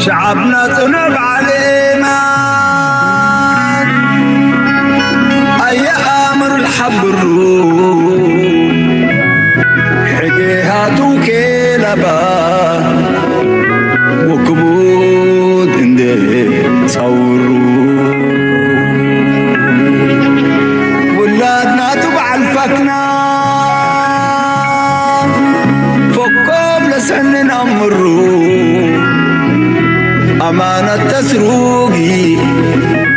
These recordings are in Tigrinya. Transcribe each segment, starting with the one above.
شعبنا تنب علينا، أي أمر الحبرو، حقيها توكي لبا، وكبود اندي تصورو. ولادنا تبع الفتنة، فكم لسنن أمرو. أمانة تسروقي،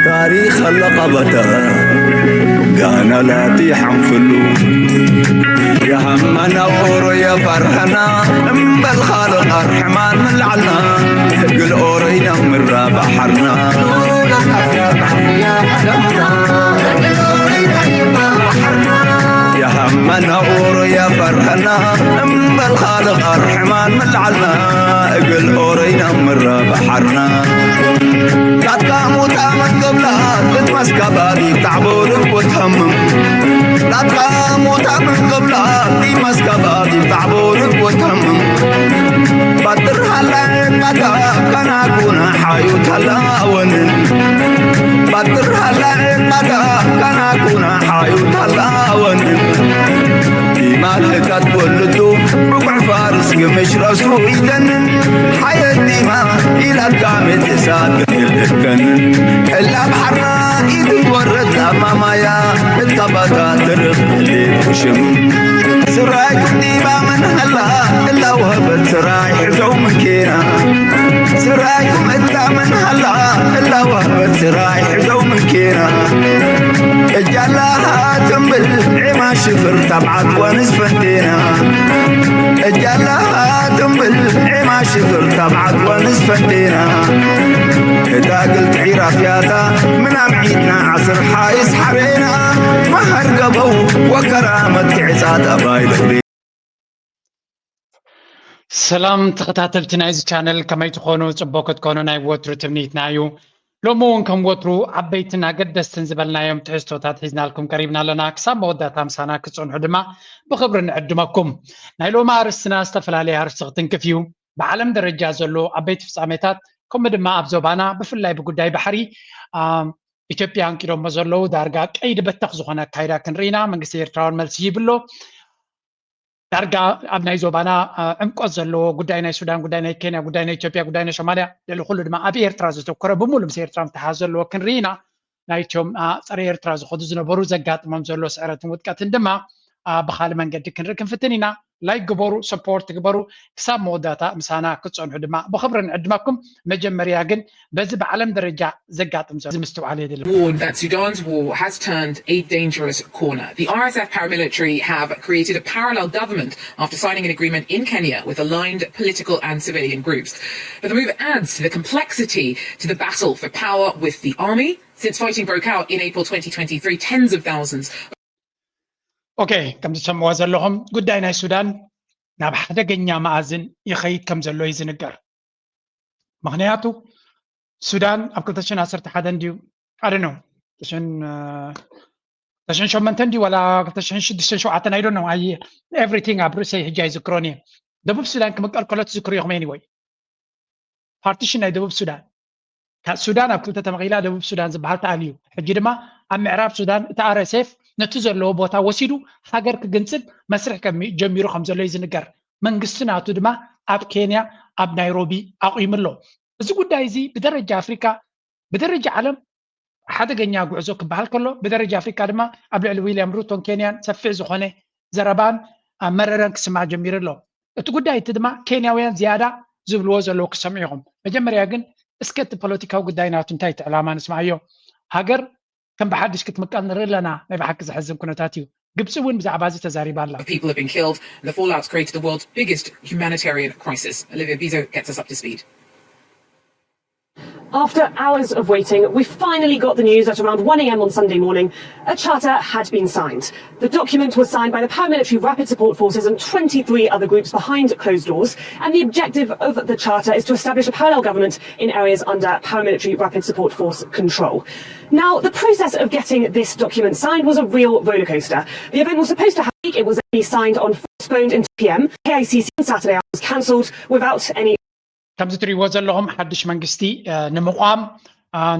تاريخ اللقبة، قانا لا تيحنفلو. يا همنا أورو يا فرحنا، أم بالخالق أرحمان من العنا، قل أورينا من رابحرنا. يا همنا أورو يا فرحنا، أم بالخالق أرحمان من العنا، قل أورينا من رابحرنا. ላታ ሞታ ምን ቅብላ ክትመስከባቢ ታዕቦርቅ ወትሃምም። ላታ ሞታ ምን ቅብላ ክትመስከባቢ ታዕቦርቅ ወትሃምም። ባጥር ሃላ ዕቃታ ከናጉና ሓዩ ታላወንን። ባጥር ሃላ ዕቃታ ከናጉና ሓዩ ታላወንን። ዲማ ልህታት ወልዱ ብጉዕ ፋርስ ግምሽ ረሱ ኢለንን። ሓየት ዲማ ኢላትካ ሜቴሳ ትክልከንን። እላ ባሕርና ኢትወረድ ላማ ማያ እታ ባታ ትርኽ ልሽም። ስራይኩም ዲማ ምን ሃላ እላ ወህበት ስራይ ሕዘው ምንኬና። ስራይኩም እታ ምን ሃላ እላ ወህበት ስራይ ሕዘው ምንኬና። እጃላ ትንብል ዒማ ሽፍር ታብዓት ወንዝ ፈንቴና። እጃላ ትንብል ዒማ ሽፍር ታብዓት ወንዝ ፈንቴና። እታ ግልቲ ዒራፍያታ ምናም ዒድና ዓስር ሓይስ ሓቤና። መሃር ገበው ወከራመት ክዕጻ ጠባይ ልኽቤ። ሰላም ተኸታተልቲ ናይዚ ቻነል፣ ከመይ ትኾኑ? ጽቡቕ ክትኮኑ ናይ ወትሩ ትምኒትና እዩ። ሎሚ እውን ከም ወትሩ ዓበይትን ኣገደስትን ዝበልናዮም ትሕዝቶታት ሒዝናልኩም ቀሪብና ኣለና። ክሳብ መወዳእታ ምሳና ክትጸንሑ ድማ ብኽብሪ ንዕድመኩም። ናይ ሎሚ ኣርእስትና ዝተፈላለየ ኣርእስቲ ክትንክፍ እዩ። ብዓለም ደረጃ ዘሎ ዓበይቲ ፍጻሜታት፣ ከምኡ ድማ ኣብ ዞባና ብፍላይ ብጉዳይ ባሕሪ፣ አ፣ ኢትዮጵያ ኣንቂዶሞ ዘለዉ ዳርጋ ቀይዲ በተኽ ዝኾነ ኣካይዳ ክንርኢ ኢና። መንግስቲ ኤርትራ እውን መልሲ ሂቡ ኣሎ። ዳርጋ ኣብ ናይ ዞባና፣ አ፣ ዕምቆት ዘለዎ ጉዳይ ናይ ሱዳን፣ ጉዳይ ናይ ኬንያ፣ ጉዳይ ናይ ኢትዮጵያ፣ ጉዳይ ናይ ሶማልያ፣ ልዕሊ ኩሉ ድማ ኣብ ኤርትራ ዘተኮረ፣ ብምሉእ ምስ ኤርትራ ምትሓዝ ዘለዎ ክንርኢ ኢና። ናይቶም፣ አ፣ ጸረ ኤርትራ ዝኾዱ ዝነበሩ ዘጋጥሞም ዘሎ ስዕረትን ውድቀትን ድማ፣ አ፣ ብኻልእ መንገዲ ክንርኢ ክንፍትን ኢና። ላይክ ግበሩ፣ ሰፖርት ግበሩ። ክሳብ መወዳእታ ምሳና ክትጸንሑ ድማ ብኽብሪ ንዕድመኩም። መጀመርያ ግን በዚ ብዓለም ደረጃ ዘጋጥም ዘሎ ምስትውዓል የድሊ። Warned that Sudan's war has turned a dangerous corner. The R S F paramilitary have created a parallel government after signing an agreement in Kenya with aligned political and civilian groups. But the move adds to the complexity to the battle for power with the army. Since fighting broke out in April twenty twenty-three, tens of thousands. ኦኬ፣ ከም ትሰምዕዎ ዘለኹም ጉዳይ ናይ ሱዳን ናብ ሓደገኛ መኣዝን ይኸይድ ከም ዘሎ እዩ ዝንገር። ምኽንያቱ ሱዳን ኣብ ክልተ ሽሕን ዓሰርተ ሓደን ድዩ፣ I don't know፣ ክልተ ሽሕን ሸሞንተን ድዩ ዋላ ክልተ ሽሕን ሽዱሽተን ሸውዓተን፣ I don't know፣ ኣየ everything ኣብ ርእሰይ ሕጂ ኣይዝክሮን እየ። ደቡብ ሱዳን ክምቀል ከሎ ትዝክሩ ኢኹም። Anyway፣ ፓርቲሽን ናይ ደቡብ ሱዳን፣ ካብ ሱዳን ኣብ ክልተ ተመቒላ ደቡብ ሱዳን ዝበሃል ተኣልዩ። ሕጂ ድማ ኣብ ምዕራብ ሱዳን እቲ ኣር ኤስ ኤፍ ነቲ ዘለዎ ቦታ ወሲዱ ሃገር ክግንጽል መስርሕ ከሚ-፣ ጀሚሩ ከም ዘሎ እዩ ዝንገር። መንግስቲ ናቱ ድማ ኣብ ኬንያ ኣብ ናይሮቢ ኣቑሙ ኣሎ። እዚ ጉዳይ እዚ ብደረጃ ኣፍሪካ፣ ብደረጃ ዓለም ሓደገኛ ጉዕዞ ክበሃል ከሎ፣ ብደረጃ ኣፍሪካ ድማ ኣብ ልዕሊ ዊልያም ሩቶን ኬንያን ሰፊሕ ዝኾነ ዘረባን ኣብ መረረን ክስማዕ ጀሚሩ ኣሎ። እቲ ጉዳይ እቲ ድማ ኬንያውያን ዝያዳ ዝብልዎ ዘለዉ ክሰምዑ ኢኹም። መጀመርያ ግን እስከ እቲ ፖለቲካዊ ጉዳይ ናቱ እንታይ እቲ ዕላማ ንስማዓዮ። ሃገር ከም ብሓድሽ ክትምቀል ንርኢ ኣለና። ናይ ብሓቂ ዘሕዝን ኩነታት እዩ። ግብፂ እውን ብዛዕባ እዚ ተዛሪባ ኣላ። People have been killed. The fallout's created the world's biggest humanitarian crisis. Olivia Bizo gets us up to speed. After hours of waiting, we finally got the news at around one a.m. on Sunday morning. A charter had been signed. The document was signed by the paramilitary Rapid Support Forces and twenty-three other groups behind closed doors. And the objective of the charter is to establish a parallel government in areas under paramilitary Rapid Support Force control. Now, the process of getting this document signed was a real rollercoaster. The event was supposed to happen. It was only signed on, postponed until p.m. K I C C on Saturday was cancelled without any ከምዚ ትሪእዎ ዘለኹም ሓድሽ መንግስቲ ንምቋም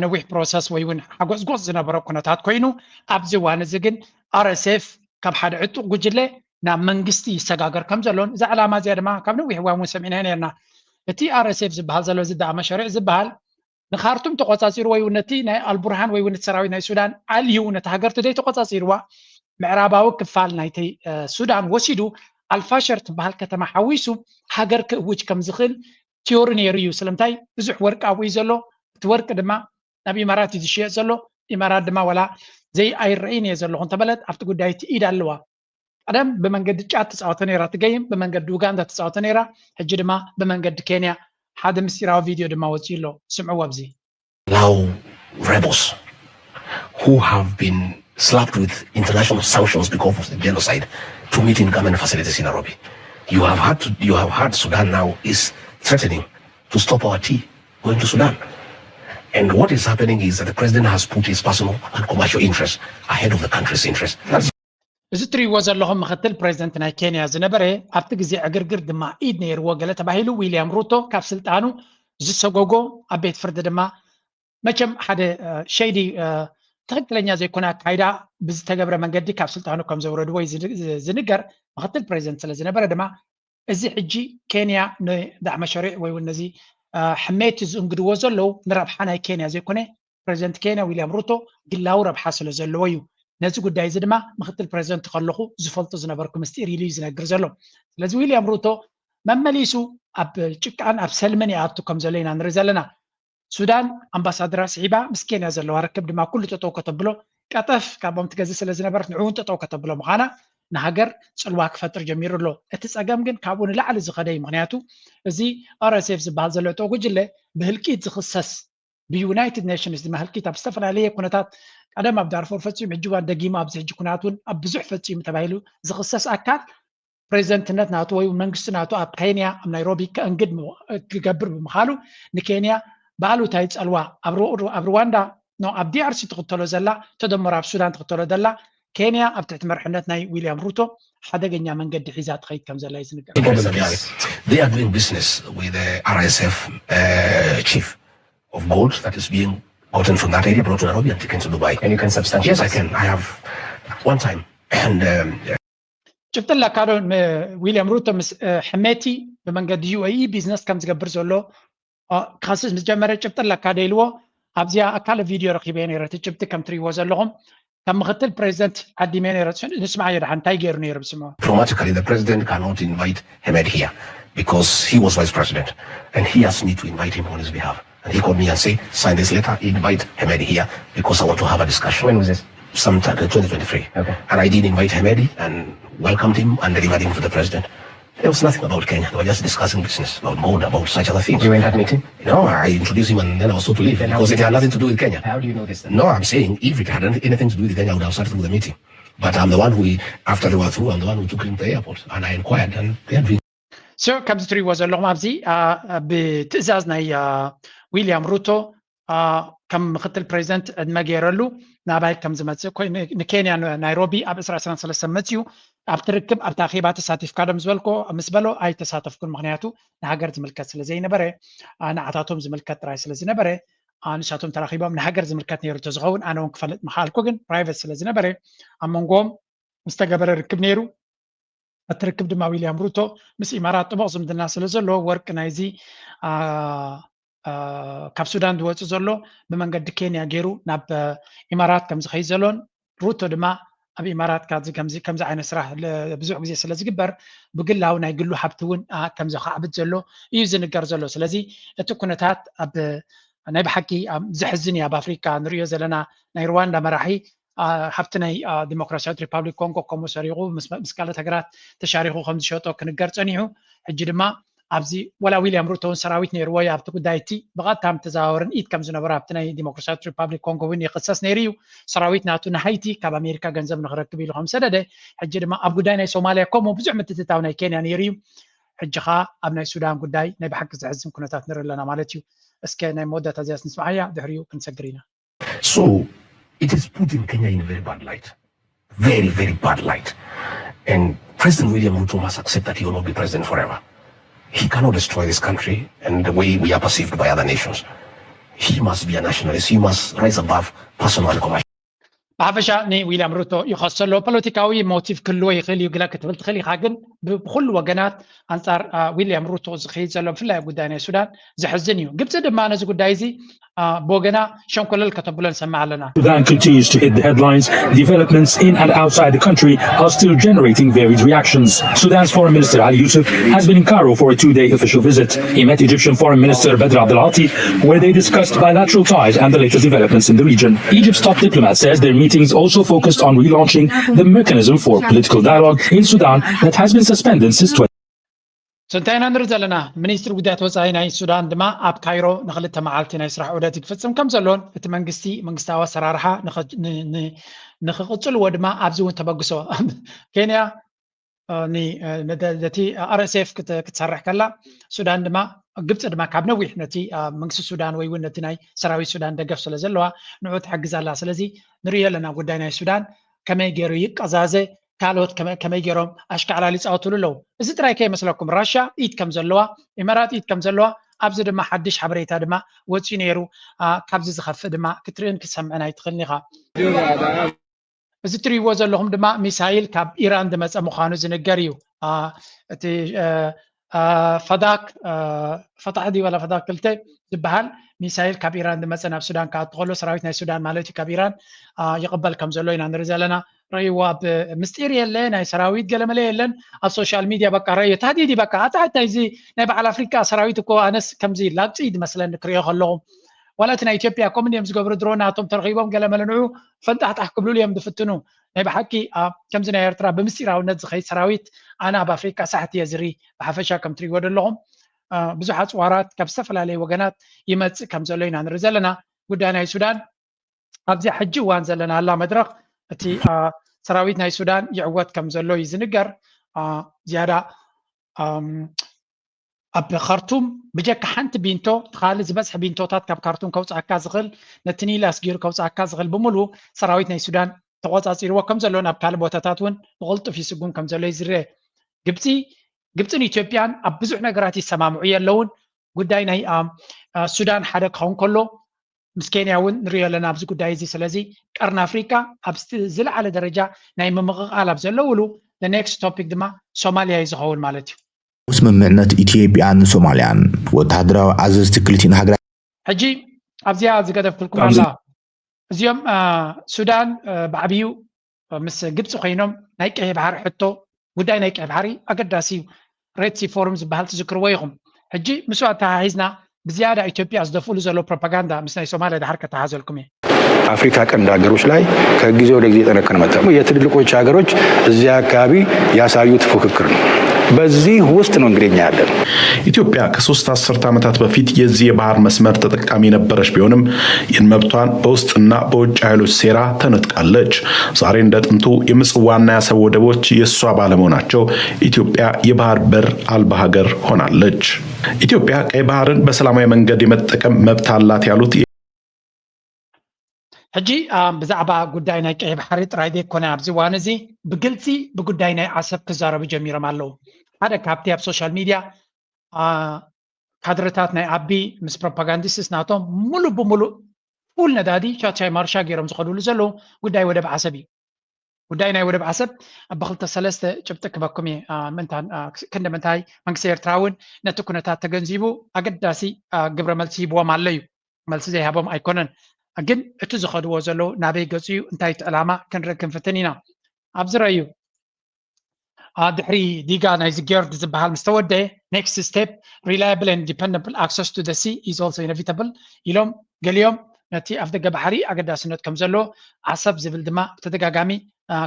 ነዊሕ ፕሮሰስ ወይ እውን ሓጎስጎስ ዝነበረ ኩነታት ኮይኑ፣ ኣብዚ እዋን እዚ ግን ኣር ኤስ ኤፍ ካብ ሓደ ዕጡቕ ጉጅለ ናብ መንግስቲ ይሰጋገር ከም ዘሎን፣ እዛ ዕላማ እዚኣ ድማ ካብ ነዊሕ እዋን እውን ሰሚዕና ነርና። እቲ ኣር ኤስ ኤፍ ዝበሃል ዘሎ እዚ ዳዕመ ሸሪዕ ዝበሃል ንካርቱም ተቆጻጺሩ ወይ እውን ነቲ ናይ ኣልቡርሃን ወይ እውን እቲ ሰራዊት ናይ ሱዳን ኣልዩ ነቲ ሃገር ተዘይ ተቆጻጺርዋ ምዕራባዊ ክፋል ናይቲ ሱዳን ወሲዱ ኣልፋሸር ትበሃል ከተማ ሓዊሱ ሃገር ክእውጅ ከም ዝኽእል ቲዮሪ ነይሩ እዩ። ስለምንታይ ብዙሕ ወርቂ ኣብኡ እዩ ዘሎ። እቲ ወርቂ ድማ ናብ ኢማራት እዩ ዝሽየጥ ዘሎ። ኢማራት ድማ ዋላ ዘይ ኣይረእይን እየ ዘለኹ እንተበለት ኣብቲ ጉዳይ እቲ ኢድ ኣለዋ። ቀደም ብመንገዲ ጫት ትፃወተ ነይራ ትገይም፣ ብመንገዲ ኡጋንዳ ትፃወተ ነይራ፣ ሕጂ ድማ ብመንገዲ ኬንያ። ሓደ ምስጢራዊ ቪድዮ ድማ ወፂኡ ኣሎ፣ ስምዕዎ ኣብዚ። Lao rebels who have been slapped with international sanctions because of the genocide to meet in government facilities in Nairobi. You have had to, you have had Sudan now is threatening to stop our tea going to Sudan. And what is happening is that the president has put his personal and commercial interests ahead of the country's interests. That's እዚ እትሪእዎ ዘለኹም ምክትል ፕሬዚደንት ናይ ኬንያ ዝነበረ ኣብቲ ግዜ ዕግርግር ድማ ኢድ ነይርዎ ገለ ተባሂሉ ዊልያም ሩቶ ካብ ስልጣኑ ዝሰጎጎ ኣብ ቤት ፍርዲ ድማ መቸም ሓደ ሸይዲ ትኽክለኛ ዘይኮነ ኣካይዳ ብዝተገብረ መንገዲ ካብ ስልጣኑ ከም ዘውረድዎ እዩ ዝንገር። ምክትል ፕሬዚደንት ስለ ዝነበረ ድማ እዚ ሕጂ ኬንያ ንዳዕመ ሸሪዕ ወይ እውን ነዚ ሕሜት ዝእንግድዎ ዘለዉ ንረብሓ ናይ ኬንያ ዘይኮነ ፕሬዚደንት ኬንያ ዊልያም ሩቶ ግላዊ ረብሓ ስለ ዘለዎ እዩ። ነዚ ጉዳይ እዚ ድማ ምክትል ፕሬዚደንት ከለኹ ዝፈልጦ ዝነበርኩ ምስጢር ኢሉ እዩ ዝነግር ዘሎ። ስለዚ ዊልያም ሩቶ መመሊሱ ኣብ ጭቃን ኣብ ሰልምን ይኣቱ ከም ዘሎ ኢና ንርኢ ዘለና። ሱዳን ኣምባሳደራ ስሒባ ምስ ኬንያ ዘለዋ ርክብ ድማ ኩሉ ጠጠው ከተብሎ ቀጠፍ ካብኦም ትገዝእ ስለ ዝነበረት ንዕኡ እውን ጠጠው ከተብሎ ምዃና ንሃገር ፅልዋ ክፈጥር ጀሚሩ ኣሎ። እቲ ፀገም ግን ካብኡ ንላዕሊ ዝኸደ እዩ። ምክንያቱ እዚ ኣር ኤስ ኤፍ ዝበሃል ዘሎ እቶ ጉጅለ ብህልቂት ዝኽሰስ ብዩናይትድ ኔሽንስ ድማ ህልቂት ኣብ ዝተፈላለየ ኩነታት ቀደም ኣብ ዳርፎር ፈፂሙ ሕጂ እዋን ደጊሙ ኣብዚ ሕጂ ኩናት እውን ኣብ ብዙሕ ፈፂሙ ተባሂሉ ዝኽሰስ ኣካል ፕሬዚደንትነት ናቱ ወይ መንግስቲ ናቱ ኣብ ኬንያ ኣብ ናይሮቢ ከእንግድ ክገብር ብምኻሉ ንኬንያ ብኣሉታዊ ፀልዋ ኣብ ሩዋንዳ ኣብ ዲኣርሲ ትኽተሎ ዘላ ተደመሮ ኣብ ሱዳን ትኽተሎ ዘላ ኬንያ ኣብ ትሕቲ መርሕነት ናይ ዊልያም ሩቶ ሓደገኛ መንገዲ ሒዛ ትኸይድ ከም ዘላ ይዝንገር። They are doing business with the R S F uh, chief of gold that is being gotten from that area, brought to Nairobi and taken to Dubai. And you can substantiate? Yes, I can. I have one time. And um, ጭብጥን ለካዶ ዊልያም ሩቶ ምስ ሕሜቲ ብመንገዲ ዩ ኤ ኢ ቢዝነስ ከም ዝገብር ዘሎ ክኸስስ ምስ ጀመረ ጭብጥን ለካዶ ኢልዎ ኣብዚኣ ኣካለ ቪድዮ ረኪበ ነረ እቲ ጭብጢ ከም ትሪእዎ ዘለኹም ከም ምክትል ፕሬዚደንት ዓዲመ ነረ ንስማዓዮ ድሓን እንታይ ገይሩ ነይሩ ብስምዖ Automatically, the president cannot invite Hemed here because he was vice president and he asked me to invite him on his behalf. And he called me and said, sign this letter, invite Hemedi here because I want to have a discussion. When was this? Sometime in twenty twenty-three. Okay. And I did invite Hemedi and welcomed him and delivered him to the president. There was nothing about Kenya. They were just discussing business, about gold, about such other things. You were in that meeting? No, I introduced him and then I was told to leave Then how because did it had nothing to do with Kenya. How do you know this? Then? No, I'm saying if it had anything to do with Kenya, I would have sat through the meeting. But I'm the one who, after they were through, I'm the one who took him to the airport and I inquired and they had been. So ከምዚ ትሪእዎ ዘለኹም ኣብዚ ብትእዛዝ ናይ ዊልያም ሩቶ ከም ምክትል ፕሬዚደንት ዕድመ ገይረሉ ናባይ ከም ዝመፅእ ኮይኑ ንኬንያ ናይሮቢ ኣብ ዕስራ ዕስራን ሰለስተን መፅኡ ኣብቲ ርክብ ኣብቲ ኣኼባ ተሳቲፍካ ዶ ምስ በልኮ ምስ በሎ ኣይተሳተፍኩን ምክንያቱ ንሃገር ዝምልከት ስለ ዘይነበረ ንዓታቶም ዝምልከት ጥራይ ስለ ዝነበረ ንሳቶም ተራኺቦም ንሃገር ዝምልከት ነይሩ እንተዝኸውን ኣነ እውን ክፈልጥ ምክኣልኩ ግን ፕራይቨት ስለ ዝነበረ ኣብ መንጎም ዝተገበረ ርክብ ነይሩ እቲ ርክብ ድማ ዊልያም ሩቶ ምስ ኢማራት ጥቡቕ ዝምድና ስለ ዘሎ ወርቂ ናይዚ ካብ ሱዳን ዝወፅእ ዘሎ ብመንገዲ ኬንያ ገይሩ ናብ ኢማራት ከም ዝኸይድ ዘሎን ሩቶ ድማ ኣብ ኢማራት ከምዚ ዓይነት ስራሕ ብዙሕ ግዜ ስለ ዝግበር ብግላዊ ናይ ግሉ ሃብቲ እውን ከም ዘኻዕብት ዘሎ እዩ ዝንገር ዘሎ ስለዚ እቲ ኩነታት ኣብ ናይ ብሓቂ ዘሕዝን እዩ ኣብ ኣፍሪካ ንሪኦ ዘለና ናይ ሩዋንዳ መራሒ ሃብቲ ናይ ዲሞክራሲያዊት ሪፓብሊክ ኮንጎ ከምኡ ሰሪቑ ምስ ካልኦት ሃገራት ተሻሪኹ ከም ዝሸጦ ክንገር ፀኒሑ ሕጂ ድማ ኣብዚ ወላ ዊልያም ሩቶ እውን ሰራዊት ነይርዎ እዩ ኣብቲ ጉዳይ እቲ ብቐጥታ ተዘዋወርን ኢድ ከም ዝነበሮ ኣብቲ ናይ ዲሞክራሲያዊት ሪፓብሊክ ኮንጎ እውን ይኽሰስ ነይሩ እዩ ሰራዊት ናቱ ንሃይቲ ካብ ኣሜሪካ ገንዘብ ንክረክብ ኢሉ ከም ሰደደ ሕጂ ድማ ኣብ ጉዳይ ናይ ሶማልያ ከምኡ ብዙሕ ምትትታው ናይ ኬንያ ነይሩ እዩ ሕጂ ከዓ ኣብ ናይ ሱዳን ጉዳይ ናይ ብሓቂ ዘሕዝን ኩነታት ንርኢ ኣለና ማለት እዩ እስከ ናይ መወዳእታ እዚያስ ንስምዓያ ድሕሪኡ ክንሰግር ኢና So it is putting Kenya in a very bad light. Very, very bad light. And President William Ruto must accept that he will not be president forever. He cannot destroy this country and the way we are perceived by other nations. He must be a nationalist. He must rise above personal commercial. ብሓፈሻ ንዊልያም ሩቶ ይኸሰሎ። ፖለቲካዊ ሞቲቭ ክህልዎ ይኽእል እዩ ግለ ክትብል ትኽእል ኢኻ፣ ግን ብኩሉ ወገናት ኣንጻር ዊልያም ሩቶ ዝኸይድ ዘሎ ብፍላይ ኣብ ጉዳይ ናይ ሱዳን ዘሕዝን እዩ። ግብፂ ድማ ነዚ ጉዳይ እዚ ብወገና ሸንኮለል ከተብሎ ንሰምዕ ኣለና። Sudan continues to hit the headlines. Developments in and outside the country are still generating varied reactions. Sudan's Foreign Minister Ali Yusuf has been in Cairo for a two-day official visit. He met Egyptian Foreign Minister Badr Abdel Ati, where they discussed bilateral ties and the latest developments in the region. Egypt's top diplomat says their meetings also focused on relaunching the mechanism for political dialogue in Sudan that has been suspended since So እንታይ ኢና ንርኢ ዘለና? ሚኒስትሪ ጉዳያት ወፃኢ ናይ ሱዳን ድማ ኣብ ካይሮ ንክልተ መዓልቲ ናይ ስራሕ ዑደት ክፍፅም ከም ዘሎን እቲ መንግስቲ መንግስታዊ ኣሰራርሓ ንክቕፅልዎ ድማ ኣብዚ እውን ተበግሶ። ኬንያ ነቲ RSF ክትሰርሕ ከላ፣ ሱዳን ድማ፣ ግብፂ ድማ ካብ ነዊሕ ነቲ መንግስቲ ሱዳን ወይ እውን ነቲ ናይ ሰራዊት ሱዳን ደገፍ ስለ ዘለዋ ንዑ ትሕግዝ ኣላ። ስለዚ ንሪኦ ኣለና ጉዳይ ናይ ሱዳን ከመይ ገይሩ ይቀዛዘ፣ ካልኦት ከመይ ገይሮም ኣሽካዕላል ይፃወትሉ ኣለዉ። እዚ ጥራይ ከይመስለኩም ራሻ ኢድ ከም ዘለዋ፣ ኢመራት ኢድ ከም ዘለዋ፣ ኣብዚ ድማ ሓድሽ ሓበሬታ ድማ ወፂኡ ነይሩ። ካብዚ ዝኸፍእ ድማ ክትርእን ክትሰምዕን ኣይትኽእልን ኢኻ። እዚ ትሪእዎ ዘለኹም ድማ ሚሳይል ካብ ኢራን ዝመፀ ምዃኑ ዝንገር እዩ። እቲ ፈዳክ ፈታሕ ድዩ ዋላ ፈዳክ ክልተ ዝበሃል ሚሳይል ካብ ኢራን ዝመፀ ናብ ሱዳን ክኣቱ ከሎ ሰራዊት ናይ ሱዳን ማለት እዩ ካብ ኢራን ይቕበል ከም ዘሎ ኢና ንርኢ ዘለና። ረእይዎ ኣብ ምስጢር የለ ናይ ሰራዊት ገለመለ የለን። ኣብ ሶሻል ሚድያ በቃ ረእዮ ታዲዲ በቃ ኣታ እንታይ እዚ ናይ በዓል ኣፍሪካ ሰራዊት እኮ ኣነስ ከምዚ ላግፂ ዝመስለኒ ክሪኦ ከለኹ ዋላ እቲ ናይ ኢትዮጵያ ከምኡ እዮም ዝገብሩ ድሮ ናቶም ተረኺቦም ገለመለ ንዑ ፈንጣሕጣሕ ክብሉሉ እዮም ዝፍትኑ። ናይ ብሓቂ ከምዚ ናይ ኤርትራ ብምስጢራውነት ዝኸይድ ሰራዊት ኣነ ኣብ ኣፍሪካ ሳሕቲ እየ ዝርኢ። ብሓፈሻ ከም ትሪእዎ ዘለኹም ብዙሕ ኣፅዋራት ካብ ዝተፈላለዩ ወገናት ይመፅእ ከም ዘሎ ኢና ንርኢ ዘለና። ጉዳይ ናይ ሱዳን ኣብዚኣ ሕጂ እዋን ዘለናላ መድረኽ እቲ ሰራዊት ናይ ሱዳን ይዕወት ከም ዘሎ እዩ ዝንገር። ዝያዳ ኣብ ካርቱም ብጀካ ሓንቲ ቢንቶ ካልእ ዝበዝሐ ቢንቶታት ካብ ካርቱም ከውፅኣካ ዝኽእል ነቲ ኒል ኣስጊሩ ከውፅኣካ ዝኽእል ብምሉ ሰራዊት ናይ ሱዳን ተቆፃፂርዎ ከም ዘሎ ናብ ካልእ ቦታታት እውን ብቕልጡፍ ይስጉም ከም ዘሎ እዩ ዝረአ። ግብፂ ግብፅን ኢትዮጵያን ኣብ ብዙሕ ነገራት ይሰማምዑ የለውን። ጉዳይ ናይ ሱዳን ሓደ ክኸውን ከሎ ምስ ኬንያ እውን ንሪኦ ኣለና ኣብዚ ጉዳይ እዚ። ስለዚ ቀርኒ ኣፍሪካ ኣብ ዝለዓለ ደረጃ ናይ ምምቕቓል ኣብ ዘለውሉ the next topic ድማ ሶማልያ እዩ ዝኸውን ማለት እዩ። ስምምዕነት ኢትዮጵያን ሶማልያን ወተሃደራዊ ኣዘዝቲ ክልቲን ሃገራት ሕጂ ኣብዚኣ ዝገደፍክልኩም ኣላ። እዚኦም ሱዳን ብዓብዩ ምስ ግብፂ ኮይኖም ናይ ቀይሕ ባሕሪ ሕቶ ጉዳይ ናይ ቀይሕ ባሕሪ ኣገዳሲ እዩ። ሬድ ሲ ፎርም ዝበሃል ትዝክርዎ ኢኹም። ሕጂ ምስኡ ኣተሓሒዝና ብዝያዳ ኢትዮጵያ ዝደፍእሉ ዘሎ ፕሮፓጋንዳ ምስ ናይ ሶማልያ ድሓር ከተሓዘልኩም እየ። አፍሪካ ቀንድ ሀገሮች ላይ ከጊዜ ወደ ጊዜ እየጠነከረ መጣ። የትልልቆች ሀገሮች እዚያ አካባቢ ያሳዩት ፉክክር ነው። በዚህ ውስጥ ነው እንግዲህ እኛ ያለን። ኢትዮጵያ ከሶስት አስርት ዓመታት በፊት የዚህ የባህር መስመር ተጠቃሚ የነበረች ቢሆንም ይህን መብቷን በውስጥና በውጭ ኃይሎች ሴራ ተነጥቃለች። ዛሬ እንደ ጥንቱ የምጽዋና የአሰብ ወደቦች የእሷ ባለመሆናቸው ኢትዮጵያ የባህር በር አልባ ሀገር ሆናለች። ኢትዮጵያ ቀይ ባህርን በሰላማዊ መንገድ የመጠቀም መብት አላት ያሉት ሕጂ ብዛዕባ ጉዳይ ናይ ቀይ ባሕሪ ጥራይ ዘይኮነ ኣብዚ እዋን እዚ ብግልፂ ብጉዳይ ናይ ዓሰብ ክዛረቡ ጀሚሮም ኣለዉ። ሓደ ካብቲ ኣብ ሶሻል ሚድያ ካድረታት ናይ ኣቢ ምስ ፕሮፓጋንዲስትስ ናቶም ሙሉእ ብሙሉእ ፉል ነዳዲ ቻቻይ ማርሻ ገይሮም ዝኸዱሉ ዘለዉ ጉዳይ ወደብ ዓሰብ እዩ። ጉዳይ ናይ ወደብ ዓሰብ ብክልተ ሰለስተ ጭብጢ ክበኩም እየ። ምንታን ክንዲ ምንታይ መንግስቲ ኤርትራ እውን ነቲ ኩነታት ተገንዚቡ ኣገዳሲ ግብረ መልሲ ሂብዎም ኣሎ እዩ። መልሲ ዘይሃቦም ኣይኮነን። ግን እቲ ዝኸድዎ ዘለዉ ናበይ ገፁ እዩ እንታይ እቲ ዕላማ ክንርኢ ክንፍትን ኢና። ኣብዚ ረዩ ድሕሪ ዲጋ ናይዚ ጌርድ ዝበሃል ምስ ተወደአ next step reliable and dependable access to the sea is also inevitable ኢሎም ገሊኦም ነቲ ኣፍ ደገ ባሕሪ ኣገዳስነት ከም ዘለዎ ዓሰብ ዝብል ድማ ብተደጋጋሚ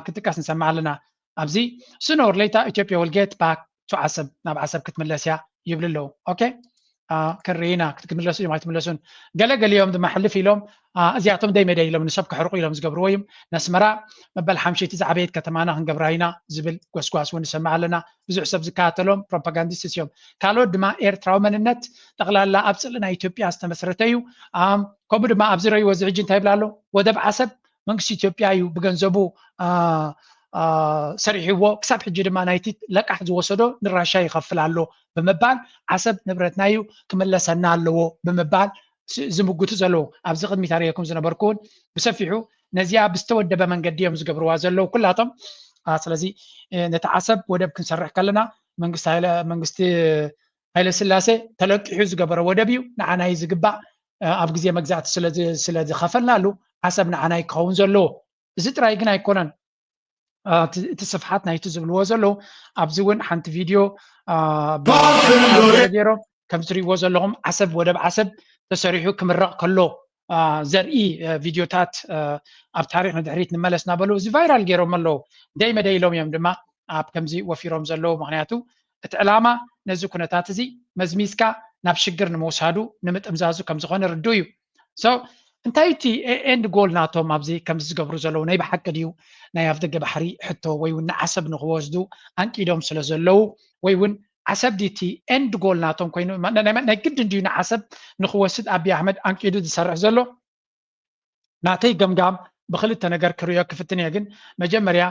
ክጥቀስ ንሰምዕ ኣለና። ኣብዚ sooner or later ኢትዮጵያ will get back to ዓሰብ ናብ ዓሰብ ክትምለስ እያ ይብሉ ኣለዉ። ኦኬ ክንርኢ ኢና ክትምለሱ እዮም ኣይትምለሱን። ገለ ገሊኦም ድማ ሕልፍ ኢሎም እዚኣቶም ደይ መደይ ኢሎም ንሰብ ክሕርቁ ኢሎም ዝገብርዎ እዩ። ነስመራ መበል ሓምሸይቲ ዝዓበየት ከተማና ክንገብራ ኢና ዝብል ጎስጓስ እውን ንሰምዕ ኣለና። ብዙሕ ሰብ ዝከታተሎም ፕሮፓጋንዲስትስ እዮም። ካልኦት ድማ ኤርትራዊ መንነት ጠቕላላ ኣብ ፅልኢ ናይ ኢትዮጵያ ዝተመስረተ እዩ። ከምኡ ድማ ኣብዚ ረይዎ እዚ ሕጂ እንታይ ይብል ኣሎ? ወደብ ዓሰብ መንግስቲ ኢትዮጵያ እዩ ብገንዘቡ ሰሪሕዎ፣ ክሳብ ሕጂ ድማ ናይቲ ለቃሕ ዝወሰዶ ንራሻ ይኸፍል ኣሎ ብምባል፣ ዓሰብ ንብረትና እዩ፣ ክምለሰና ኣለዎ ብምባል ዝምጉቱ ዘለዉ። ኣብዚ ቅድሚት ኣርእየኩም ዝነበርኩ እውን ብሰፊሑ ነዚኣ ብዝተወደበ መንገዲ እዮም ዝገብርዋ ዘለዉ ኩላቶም። ስለዚ ነቲ ዓሰብ ወደብ ክንሰርሕ ከለና መንግስቲ ሃይለስላሴ ተለቂሑ ዝገበረ ወደብ እዩ፣ ንዓና እዩ ዝግባእ። ኣብ ግዜ መግዛእቲ ስለዝኸፈልናሉ ዓሰብ ንዓና እዩ ክኸውን ዘለዎ። እዚ ጥራይ ግን ኣይኮነን። እቲ ስፍሓት ናይቲ ዝብልዎ ዘለዉ፣ ኣብዚ እውን ሓንቲ ቪድዮ ገይሮም ከም ትሪእዎ ዘለኹም ዓሰብ፣ ወደብ ዓሰብ ተሰሪሑ ክምረቕ ከሎ ዘርኢ ቪድዮታት ኣብ ታሪክ ንድሕሪት ንመለስ እናበሉ እዚ ቫይራል ገይሮም ኣለዉ። ደይ መደይ ኢሎም እዮም ድማ ኣብ ከምዚ ወፊሮም ዘለዉ። ምክንያቱ እቲ ዕላማ ነዚ ኩነታት እዚ መዝሚዝካ ናብ ሽግር ንምውሳዱ ንምጥምዛዙ ከም ዝኾነ ርዱእ እዩ። So እንታይ እቲ ኤንድ ጎል ናቶም ኣብዚ ከምዚ ዝገብሩ ዘለዉ? ናይ ብሓቂ ድዩ ናይ ኣፍደገ ባሕሪ ሕቶ ወይ እውን ንዓሰብ ንክወስዱ ኣንቂዶም ስለ ዘለዉ ወይ እውን ዓሰብ ድዩ እቲ ኤንድ ጎል ናቶም ኮይኑ ናይ ግድን ድዩ ንዓሰብ ንክወስድ ኣቢ ኣሕመድ ኣንቂዱ ዝሰርሕ ዘሎ? ናተይ ገምጋም ብክልተ ነገር ክርእዮ ክፍትን እየ። ግን መጀመርያ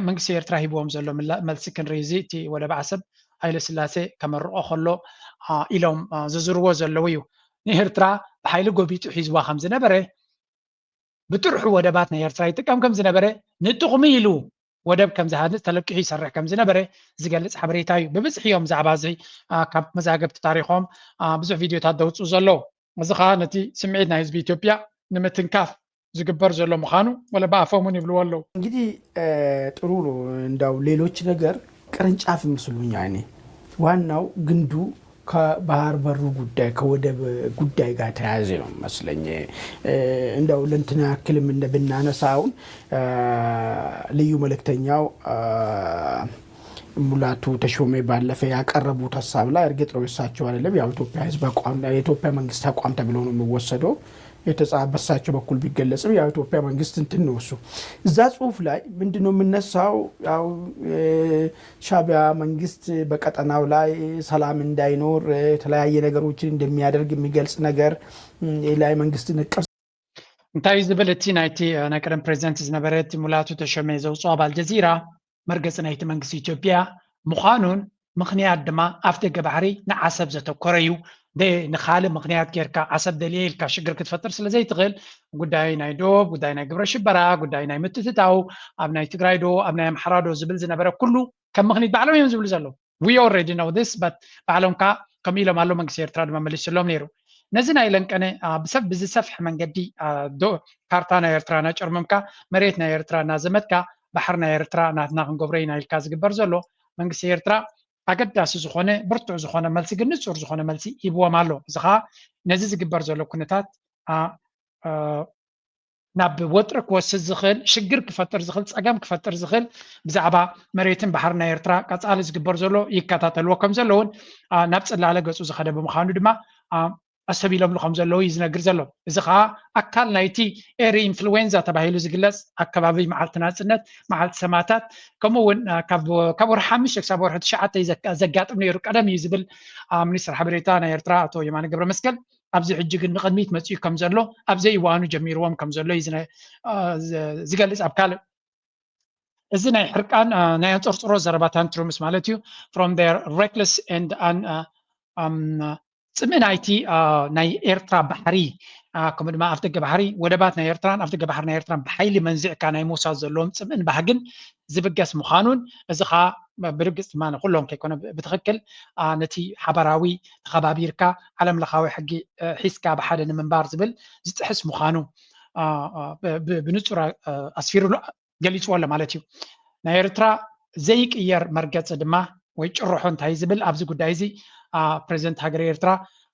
መንግስቲ ኤርትራ ሂብዎም ዘሎ መልሲ ክንርኢ። እዚ እቲ ወደብ ዓሰብ ሃይለ ስላሴ ከመርቆ ከሎ ኢሎም ዝዝርዎ ዘለዉ እዩ። ንኤርትራ ብሓይሊ ጎቢጡ ሒዝዋ ከም ዝነበረ፣ ብጥርሑ ወደባት ናይ ኤርትራ ይጥቀም ከም ዝነበረ፣ ንጥቕሚ ኢሉ ወደብ ከም ዝሃንጽ ተለቂሑ ይሰርሕ ከም ዝነበረ ዝገልጽ ሓበሬታ እዩ። ብብዝሒ እዮም ብዛዕባ እዚ ካብ መዛግብቲ ታሪኾም ብዙሕ ቪድዮታት ዘውፅኡ ዘለዉ። እዚ ከዓ ነቲ ስምዒት ናይ ህዝቢ ኢትዮጵያ ንምትንካፍ ዝግበር ዘሎ ምዃኑ ወለ ብኣፎም እውን ይብልዎ ኣለዉ። እንግዲህ ጥሩ ነው። እንዳው ሌሎች ነገር ቅርንጫፍ ይመስሉኛል። እኔ ዋናው ግንዱ ከባህር በሩ ጉዳይ ከወደብ ጉዳይ ጋር ተያያዘ ነው መስለኝ። እንደው ለእንትን ያክልም እንደ ብናነሳ አሁን ልዩ መልእክተኛው ሙላቱ ተሾመ ባለፈ ያቀረቡት ሀሳብ ላይ እርግጥ ነው እሳቸው አይደለም ያው ኢትዮጵያ ህዝብ አቋም የኢትዮጵያ መንግስት አቋም ተብሎ ነው የሚወሰደው። በሳቸው በኩል ቢገለጽም ያው ኢትዮጵያ መንግስት እንትን ነው እሱ እዛ ጽሁፍ ላይ ምንድነው የምነሳው? ያው ሻቢያ መንግስት በቀጠናው ላይ ሰላም እንዳይኖር የተለያየ ነገሮችን እንደሚያደርግ የሚገልጽ ነገር ላይ መንግስት ነቀፍ እንታይ ዝብል እቲ ናይቲ ናይ ቀደም ፕሬዚደንት ዝነበረ እቲ ሙላቱ ተሾመ ዘውፅኦ ኣብ ኣልጀዚራ መርገፂ ናይቲ መንግስቲ ኢትዮጵያ ምዃኑን ምኽንያት ድማ ኣፍ ደገ ባሕሪ ንዓሰብ ዘተኮረ እዩ። ንካልእ ምኽንያት ጌርካ ዓሰብ ደልየ ኢልካ ሽግር ክትፈጥር ስለ ዘይትኽእል ጉዳይ ናይ ዶብ፣ ጉዳይ ናይ ግብረ ሽበራ፣ ጉዳይ ናይ ምትትታው ኣብ ናይ ትግራይ ዶ ኣብ ናይ ኣምሓራ ዶ ዝብል ዝነበረ ኩሉ ከም ምኽኒት ባዕሎም እዮም ዝብሉ ዘለዉ። We already know this but ባዕሎም ከዓ ከም ኢሎም ኣሎ መንግስቲ ኤርትራ ድማ መሊስሎም ነይሩ። ነዚ ናይ ለንቀነ ብሰብ ብዝሰፍሐ መንገዲ ካርታ ናይ ኤርትራ እናጨርመምካ መሬት ናይ ኤርትራ እናዘመትካ ባሕር ናይ ኤርትራ ናትና ክንገብሮ ኢና ኢልካ ዝግበር ዘሎ መንግስቲ ኤርትራ ኣገዳሲ ዝኾነ ብርቱዕ ዝኾነ መልሲ ግን ንፁር ዝኾነ መልሲ ሂብዎም ኣሎ። እዚ ከዓ ነዚ ዝግበር ዘሎ ኩነታት ናብ ወጥሪ ክወስድ ዝኽእል ሽግር ክፈጥር ዝኽእል ፀገም ክፈጥር ዝኽእል ብዛዕባ መሬትን ባሕሪ ናይ ኤርትራ ቀፃሊ ዝግበር ዘሎ ይከታተልዎ ከም ዘለውን ናብ ፅላለ ገፁ ዝኸደ ብምዃኑ ድማ ኣሰቢሎምሉ ከም ዘለዉ እዩ ዝነግር ዘሎ። እዚ ከዓ ኣካል ናይቲ ኤሪ ኢንፍሉዌንዛ ተባሂሉ ዝግለፅ ኣከባቢ መዓልቲ ናፅነት መዓልቲ ሰማታት ከምኡ እውን ካብ ወርሒ ሓሙሽተ ክሳብ ወርሒ ትሽዓተ ዘጋጥም ነይሩ ቀደም እዩ ዝብል ሚኒስትር ሓበሬታ ናይ ኤርትራ ኣቶ የማነ ገብረ መስቀል ኣብዚ ሕጂ ግን ንቕድሚት መፂኡ ከም ዘሎ ኣብ ዘይእዋኑ ጀሚርዎም ከም ዘሎ እዩ ዝገልፅ። ኣብ ካልእ እዚ ናይ ሕርቃን ናይ ኣንፀርፅሮ ዘረባታን ትሩምስ ማለት እዩ from their reckless and ፅምኢ ናይቲ ናይ ኤርትራ ባሕሪ ከምኡ ድማ ኣፍደገ ባሕሪ ወደባት ናይ ኤርትራን ኣፍደገ ባሕሪ ናይ ኤርትራን ብሓይሊ መንዚዕካ ናይ ምውሳድ ዘለዎም ፅምእን ባህግን ዝብገስ ምዃኑን እዚ ከዓ ብርግፅ ድማ ንኩሎም ከይኮነ ብትኽክል ነቲ ሓበራዊ ተኸባቢርካ ዓለም ለኻዊ ሕጊ ሒዝካ ብሓደ ንምንባር ዝብል ዝጥሕስ ምዃኑ ብንፁር ኣስፊሩሉ ገሊፅዎ ኣሎ ማለት እዩ። ናይ ኤርትራ ዘይቅየር መርገፂ ድማ ወይ ጭርሖ እንታይ ዝብል ኣብዚ ጉዳይ እዚ ፕሬዚደንት ሃገር ኤርትራ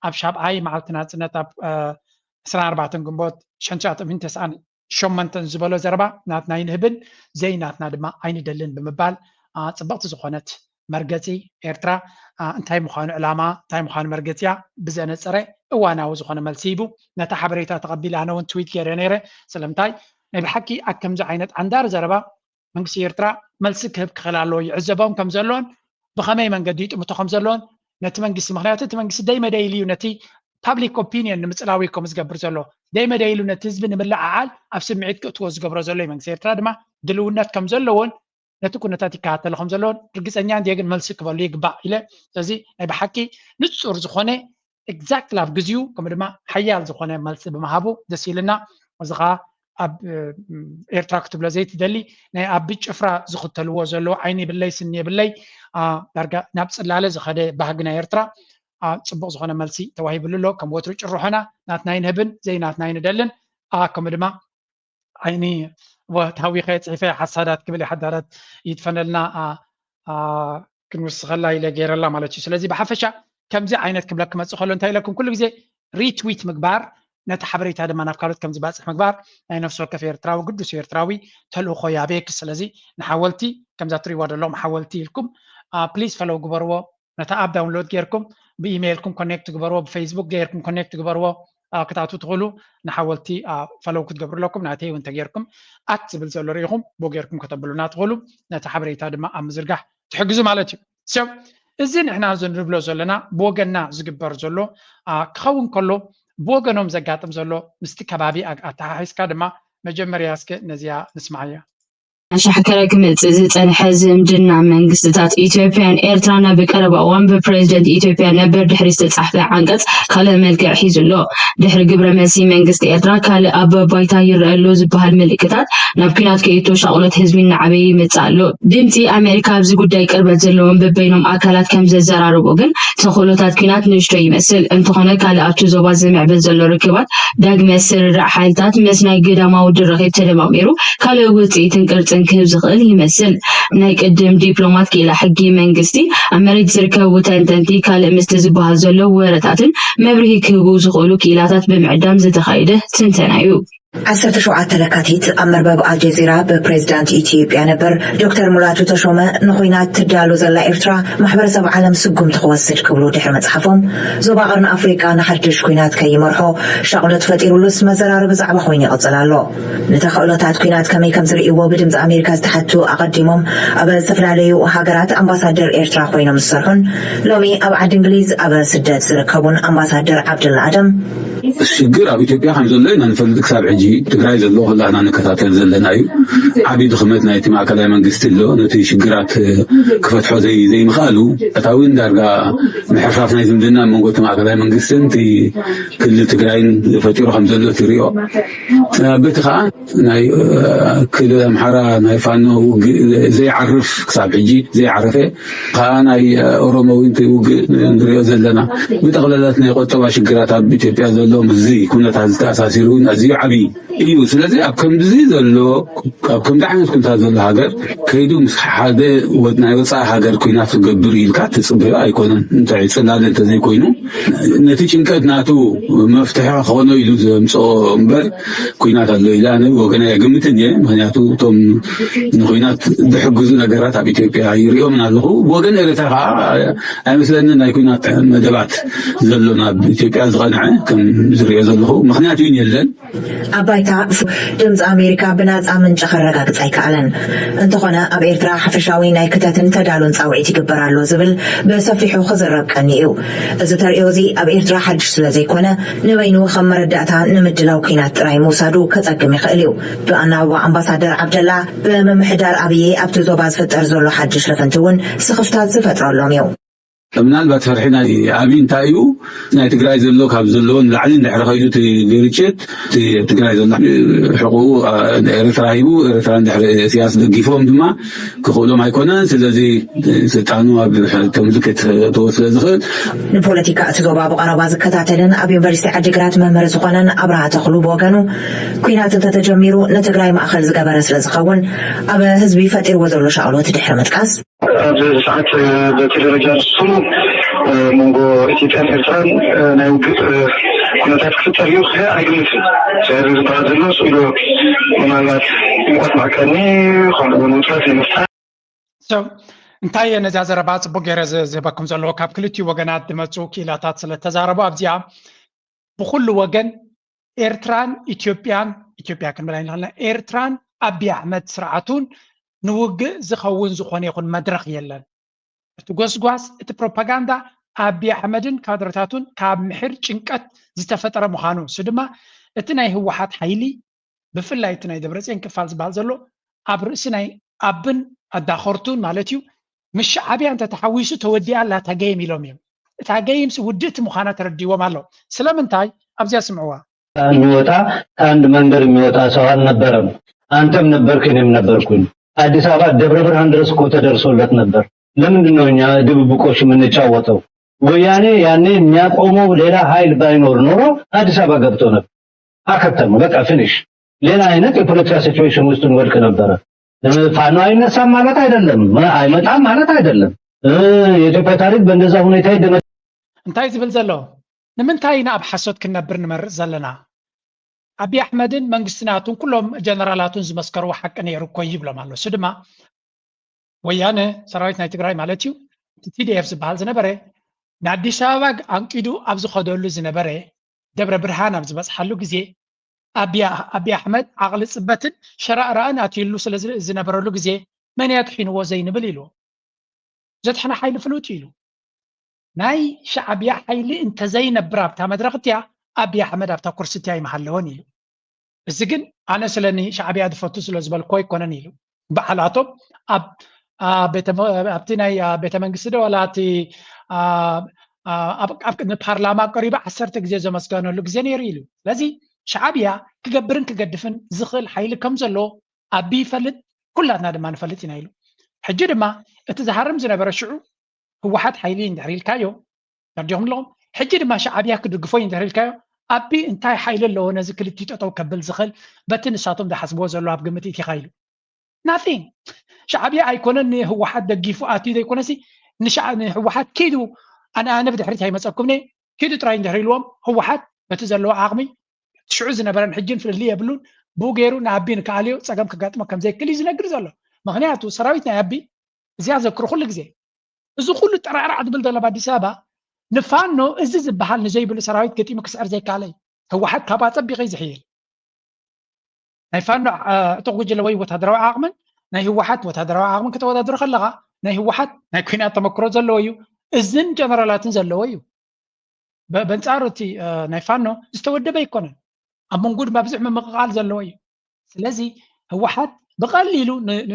ኣብ ሻብዓይ መዓልቲ ናፅነት ኣብ ዕስራን ኣርባዕተን ግንቦት ሽሕን ትሽዓተ ሚእትን ተስዓን ሸሞንተን ዝበሎ ዘረባ ናትና ኣይንህብን ዘይናትና ድማ ኣይንደልን ብምባል ፅብቕቲ ዝኾነት መርገፂ ኤርትራ እንታይ ምዃኑ ዕላማ እንታይ ምዃኑ መርገፂያ ብዘነፀረ እዋናዊ ዝኾነ መልሲ ሂቡ ነታ ሓበሬታ ተቐቢለ ኣነ እውን ትዊት ገይረ ነይረ። ስለምንታይ ናይ ብሓቂ ኣብ ከምዚ ዓይነት ዓንዳሪ ዘረባ መንግስቲ ኤርትራ መልሲ ክህብ ክኽእል ኣለዎ ይዕዘቦም ከም ዘለዎን ብኸመይ መንገዲ ይጥምቶ ከም ዘለዎን ነቲ መንግስቲ ምክንያቱ እቲ መንግስቲ ደይ መደይ ኢሉ እዩ ነቲ ፓብሊክ ኦፒንየን ንምፅላው እዩ ከምኡ ዝገብር ዘሎ ደይ መደይ ኢሉ ነቲ ህዝቢ ንምልዓዓል ኣብ ስምዒት ክእትዎ ዝገብሮ ዘሎ እዩ መንግስቲ ኤርትራ ድማ ድልውነት ከም ዘለዎን ነቲ ኩነታት ይከታተሎ ከም ዘሎ ርግፀኛ እንድየ፣ ግን መልሲ ክበሉ ይግባእ ኢለ። ስለዚ ናይ ብሓቂ ንፁር ዝኾነ ኤግዛክትሊ ኣብ ግዜኡ ከምኡ ድማ ሓያል ዝኾነ መልሲ ብምሃቡ ደስ ኢልና። እዚ ኸዓ ኣብ ኤርትራ ክትብሎ ዘይትደሊ ናይ ኣብ ጭፍራ ዝኽተልዎ ዘለዉ ዓይኒ የብለይ ስኒ የብለይ ዳርጋ ናብ ፅላለ ዝኸደ ባህጊ ናይ ኤርትራ ፅቡቕ ዝኾነ መልሲ ተዋሂብሉ ኣሎ። ከም ወትሩ ጭርሖና ናትና ኣይንህብን፣ ዘይናትና ኣይንደልን። ከምኡ ድማ ዓይኒ ታዊኸ ፅሒፈ ሓሳዳት ክብል ሓዳራት ይድፈነልና ክንውስኸላ ኢለ ገይረላ ማለት እዩ። ስለዚ ብሓፈሻ ከምዚ ዓይነት ክብለክ ክመፅእ ከሎ እንታይ ኢለኩም ኩሉ ግዜ ሪትዊት ምግባር ነቲ ሓበሬታ ድማ ናብ ካልኦት ከምዝባፅሕ ምግባር ናይ ነፍሲ ወከፍ ኤርትራዊ ግዱስ ኤርትራዊ ተልእኾ ያቤክ። ስለዚ ንሓወልቲ ከምዛ ትሪእዋ ዘለኹም ሓወልቲ ኢልኩም ፕሊዝ ፈለው ግበርዎ። ነታ ኣብ ዳውንሎድ ጌርኩም ብኢሜይልኩም ኮኔክት ግበርዎ፣ ብፌስቡክ ጌርኩም ኮኔክት ግበርዎ። ክትኣትዉ ትኽእሉ ንሓወልቲ ፈለው ክትገብሩ ኣለኩም። ናተይ እውን ተጌርኩም ኣት ዝብል ዘሎ ርኢኹም ብኡ ጌርኩም ከተብሉና ትኽእሉ። ነቲ ሓበሬታ ድማ ኣብ ምዝርጋሕ ትሕግዙ ማለት እዩ። ሰብ እዚ ንሕና ንብሎ ዘለና ብወገንና ዝግበር ዘሎ ክኸውን ከሎ ብወገኖም ዘጋጥም ዘሎ ምስቲ ከባቢ ኣተሓሒዝካ ድማ መጀመርያ እስከ ነዚኣ ንስማዓያ። ሻሕከረ ክመጽእ ዝጸንሐ ዝምድና መንግስትታት ኢትዮጵያን ኤርትራን ኣብ ቀረባ እዋን ብፕሬዚደንት ኢትዮጵያ ነበር ድሕሪ ዝተጻሕፈ ዓንቀጽ ካልእ መልክዕ ሒዙ ኣሎ። ድሕሪ ግብረ መልሲ መንግስቲ ኤርትራ ካልእ ኣብ ባይታ ይረአ ኣሎ ዝበሃል ምልክታት ናብ ኲናት ከይእቶ ሻቕሎት ህዝቢ እናዓበየ ይመጽእ ኣሎ። ድምጺ ኣሜሪካ ኣብዚ ጉዳይ ቅርበት ዘለዎም በበይኖም ኣካላት ከም ዘዘራረቦ ግን ተኽእሎታት ኲናት ንእሽቶ ይመስል። እንተኾነ ካልእ ኣብቲ ዞባ ዝምዕብል ዘሎ ርክባት ዳግመ ስርርዕ ሓይልታት ምስ ናይ ግዳማዊ ድርኺት ተደማሚሩ ካልእ ውጽኢትን ቅርጽን ክህብ ዝኽእል ይመስል። ናይ ቅድም ዲፕሎማት ክኢላ ሕጊ መንግስቲ ኣብ መሬት ዝርከቡ ተንተንቲ ካልእ ምስቲ ዝበሃል ዘሎ ወረታትን መብርሂ ክህቡ ዝኽእሉ ክኢላታት ብምዕዳም ዝተኻየደ ትንተና እዩ። ዓሰርተ ሸውዓተ ለካቲት ኣብ መርበብ ኣልጀዚራ ብፕሬዚዳንት ኢትዮጵያ ነበር ዶክተር ሙላቱ ተሾመ ንኹናት ትዳሎ ዘላ ኤርትራ ማሕበረሰብ ዓለም ስጉምቲ ክወስድ ክብሉ ድሕሪ ምጽሓፎም ዞባ ቀርኒ ኣፍሪቃ ንሓድሽ ኩናት ከይመርሖ ሻቕሎት ፈጢሩሉስ መዘራረቢ ዛዕባ ኮይኑ ይቕጽል ኣሎ። ንተኽእሎታት ኩናት ከመይ ከም ዝርእይዎ ብድምፂ ኣሜሪካ ዝተሓቱ ኣቐዲሞም ኣብ ዝተፈላለዩ ሃገራት ኣምባሳደር ኤርትራ ኮይኖም ዝሰርሑን ሎሚ ኣብ ዓዲ እንግሊዝ ኣብ ስደት ዝርከቡን ኣምባሳደር ዓብደላ ኣደም ሽግር ኣብ ኢትዮጵያ ከም ዘሎ ኢና ንፈልጥ። ክሳብ ሕጂ ትግራይ ዘሎ ኩላህና ንከታተል ዘለና እዩ። ዓብዪ ድኽመት ናይቲ ማእከላይ መንግስቲ ኣሎ። ነቲ ሽግራት ክፈትሖ ዘይምኽኣሉ እታ እውን ዳርጋ ምሕርፋፍ ናይ ዝምድና መንጎ እቲ ማእከላይ መንግስትን እቲ ክልል ትግራይን ፈጢሩ ከም ዘሎ ትሪኦ። በቲ ከዓ ናይ ክልል ኣምሓራ ናይ ፋኖ ውግእ ዘይዓርፍ ክሳብ ሕጂ ዘይዓረፈ ከዓ ናይ ኦሮሞ እውን ውግእ ንሪኦ ዘለና። ብጠቕለላት ናይ ቆጠባ ሽግራት ኣብ ኢትዮጵያ ዘሎ ምስዚ ኩነታት ዝተኣሳሲሩ እውን ኣዝዩ ዓብዪ እዩ። ስለዚ ኣብ ከምዚ ዘሎ ኣብ ከምዚ ዓይነት ኩነታት ዘሎ ሃገር ከይዱ ምስ ሓደ ናይ ወፃኢ ሃገር ኩናት ክገብር ኢልካ ትፅበዮ ኣይኮነን። እንታይ ፅላለ እንተዘይኮይኑ ነቲ ጭንቀት ናቱ መፍትሒ ክኾኖ ኢሉ ዘምፅኦ እምበር ኩናት ኣሎ ኢለ ኣነ ወገን ኣይግምትን እየ። ምክንያቱ እቶም ንኩናት ዝሕግዙ ነገራት ኣብ ኢትዮጵያ ይሪኦምን ኣለኹ። ወገን ኤርትራ ከዓ ኣይመስለንን ናይ ኩናት መደባት ዘሎ ናብ ኢትዮጵያ ዝቐንዐ ከም ዝሪኦ ዘለኹ ምክንያት እውን የለን። ኣብ ባይታ ድምፂ ኣሜሪካ ብናፃ ምንጪ ከረጋግፅ ኣይከኣለን። እንተኾነ ኣብ ኤርትራ ሓፈሻዊ ናይ ክተትን ተዳሎን ፃውዒት ይግበር ኣሎ ዝብል ብሰፊሑ ክዝረብ ቀኒ እዩ። እዚ ተርእዮ እዚ ኣብ ኤርትራ ሓድሽ ስለ ዘይኮነ ንበይኑ ከም መረዳእታ ንምድላው ኩናት ጥራይ ምውሳዱ ከፀግም ይኽእል እዩ። ብኣናብባ ኣምባሳደር ዓብደላ ብምምሕዳር ኣብዪ ኣብቲ ዞባ ዝፍጠር ዘሎ ሓድሽ ልፍንቲ እውን ስኽፍታት ዝፈጥረሎም እዩ። ምናልባት ፍርሒ ናይ ኣብይ እንታይ እዩ ናይ ትግራይ ዘሎ ካብ ዘለዎ ንላዕሊ እንድሕሪ ከይዱ እቲ ግርጭት እቲ ትግራይ ዘሎ ሕቁኡ ኤርትራ ሂቡ ኤርትራ እንድሕሪ እስያስ ደጊፎም ድማ ክኽእሎም ኣይኮነን። ስለዚ ስልጣኑ ኣብ ተምልክት ተወ ስለ ዝኽእል ንፖለቲካ እቲ ዞባ ብቐረባ ዝከታተልን ኣብ ዩኒቨርሲቲ ዓዲግራት መምህር ዝኾነን ኣብርሃ ተኽሉ ብወገኑ ኩናት እንተተጀሚሩ ንትግራይ ማእኸል ዝገበረ ስለ ዝኸውን ኣብ ህዝቢ ፈጢርዎ ዘሎ ሻቕሎት ድሕሪ ምጥቃስ ኣብዚ ሰዓት በቲ ደረጃ ንሱ መንጎ ኢትዮጵያን ኤርትራን ናይ ውግእ ኩነታት ክፍጠር እዩ ክብል ኣይግምትን። ስለዚ ዝበሃል ዘሎ ስኢሉ ምናልባት ሙቐት መዕቀኒ ከምኡ እውን ውጥረት ንምፍጣር እንታይ እየ ነዛ ዘረባ ፅቡቅ ገይረ ዝህበኩም ዘለዎ ካብ ክልቲኡ ወገናት ዝመፁ ክኢላታት ስለተዛረቡ ኣብዚኣ ብኩሉ ወገን ኤርትራን ኢትዮጵያን ኢትዮጵያ ክንብል ኣይንኽእልና ኤርትራን ኣብይ ኣሕመድ ስርዓቱን ንውግእ ዝኸውን ዝኾነ ይኹን መድረኽ የለን። እቲ ጎስጓስ እቲ ፕሮፓጋንዳ ኣብይ ኣሕመድን ካድረታቱን ካብ ምሒር ጭንቀት ዝተፈጠረ ምዃኑ እሱ ድማ እቲ ናይ ህወሓት ሓይሊ ብፍላይ እቲ ናይ ደብረፅዮን ክፋል ዝበሃል ዘሎ ኣብ ርእሲ ናይ ኣብን ኣዳኸርቱን ማለት እዩ፣ ምስ ሻዕብያ እንተተሓዊሱ ተወዲኣ ኣላ እታ ገይም ኢሎም እዮም። እታ ገይምስ ውድእቲ ምዃና ተረዲዎም ኣሎ። ስለምንታይ? ኣብዚኣ ስምዕዋ። የሚወጣ ከአንድ መንደር የሚወጣ ሰው አልነበረም። አንተም ነበርክ፣ እኔም ነበርኩኝ። አዲስ አበባ ደብረ ብርሃን ድረስ እኮ ተደርሶለት ነበር። ለምንድን ነው እኛ ድብብቆሽ የምንጫወተው? ወያኔ ያኔ የሚያቆመው ሌላ ኃይል ባይኖር ኖሮ አዲስ አበባ ገብቶ ነበር። አከተመ፣ በቃ ፊኒሽ። ሌላ አይነት የፖለቲካ ሲቹዌሽን ውስጥ እንወድቅ ነበረ። ፋኖ አይነሳም ማለት አይደለም፣ አይመጣም ማለት አይደለም። የኢትዮጵያ ታሪክ በእንደዛ ሁኔታ ይደመ እንታይ ዝብል ዘሎ? ንምንታይ ኢና ኣብ ሓሶት ክንነብር ንመርጽ ዘለና? ኣብይ ኣሕመድን መንግስቲ ናቱን ኩሎም ጀነራላቱን ዝመስከርዎ ሓቂ ነይሩ እኮ ይብሎም ኣሎ። እሱ ድማ ወያነ ሰራዊት ናይ ትግራይ ማለት እዩ፣ እቲ ቲ ዲ ኤፍ ዝበሃል ዝነበረ ንኣዲስ ኣበባ ኣንቂዱ ኣብ ዝኸደሉ ዝነበረ፣ ደብረ ብርሃን ኣብ ዝበጽሓሉ ግዜ፣ ኣብይ ኣሕመድ ዓቕሊ ጽበትን ሸራእራእን ኣትዩሉ ስለ ዝነበረሉ ግዜ መን እያ ኣድሒንዎ ዘይንብል ኢሉ። ዘድሐነ ሓይሊ ፍሉጥ ኢሉ። ናይ ሻዕብያ ሓይሊ እንተዘይነብር ኣብታ መድረኽ እቲኣ ኣብይ ኣሕመድ ኣብታ ኩርሲ እቲኣ ኣይምሃለወን ኢሉ። እዚ ግን ኣነ ስለ ንሻዕብያ ዝፈቱ ስለ ዝበልኩ ኣይኮነን ኢሉ። በዓላቶም ኣብቲ ናይ ቤተ መንግስቲ ዶ ዋላ እቲ ኣብ ቅድሚ ፓርላማ ቀሪቡ ዓሰርተ ግዜ ዘመስገነሉ ግዜ ነይሩ ኢሉ። ስለዚ ሻዕብያ ክገብርን ክገድፍን ዝኽእል ሓይሊ ከም ዘሎ ኣቢ ይፈልጥ፣ ኩላትና ድማ ንፈልጥ ኢና ኢሉ። ሕጂ ድማ እቲ ዝሃርም ዝነበረ ሽዑ ህወሓት ሓይሊ እንድሕር ኢልካዮ ተርዲኹም ኣለኹም። ሕጂ ድማ ሻዕብያ ክድግፎ እዩ እንድሕር ኢልካዮ ኣቢ እንታይ ሓይሊ ኣለዎ ነዚ ክልቲኡ ጠጠው ከብል ዝኽእል በቲ ንሳቶም ዝሓስብዎ ዘሎ ኣብ ግምት ኢቲኻ ኢሉ። ናቲንግ። ሻዕብያ ኣይኮነን ንህወሓት ደጊፉ ኣትዩ ዘይኮነሲ ንህወሓት ኪዱ ኣነ ኣነ ብድሕሪት ኣይመፀኩምኒ ኪዱ ጥራይ እንድሕር ኢልዎም ህወሓት በቲ ዘለዎ ዓቕሚ ሽዑ ዝነበረን ሕጅን ፍልልይ የብሉን። ብኡ ገይሩ ንኣቢ ንክኣልዮ ፀገም ክጋጥሞ ከምዘይክእል እዩ ዝነግር ዘሎ። ምክንያቱ ሰራዊት ናይ ኣቢ እዚኣ ዘክሩ ኩሉ ግዜ እዚ ኩሉ ጠራዕራዕ ዝብል ዘሎ ኣብ ኣዲስ ኣበባ ንፋኖ እዚ ዝበሃል ንዘይብሉ ሰራዊት ገጢሙ ክስዕር ዘይከኣለ እዩ። ህወሓት ካብ ኣፀቢቐ እዩ ዝሕይል። ናይ ፋኖ ዕጡቕ ጉጅለ ወይ ወታደራዊ ዓቕምን ናይ ህወሓት ወታደራዊ ዓቕምን ከተወዳድሮ ከለኻ ናይ ህወሓት ናይ ኩናት ተመክሮ ዘለዎ እዩ። እዝን ጀነራላትን ዘለዎ እዩ። በንጻሩ እቲ ናይ ፋኖ ዝተወደበ ኣይኮነን። ኣብ መንጎ ድማ ብዙሕ ምምቕቓል ዘለዎ እዩ። ስለዚ ህወሓት ብቐሊሉ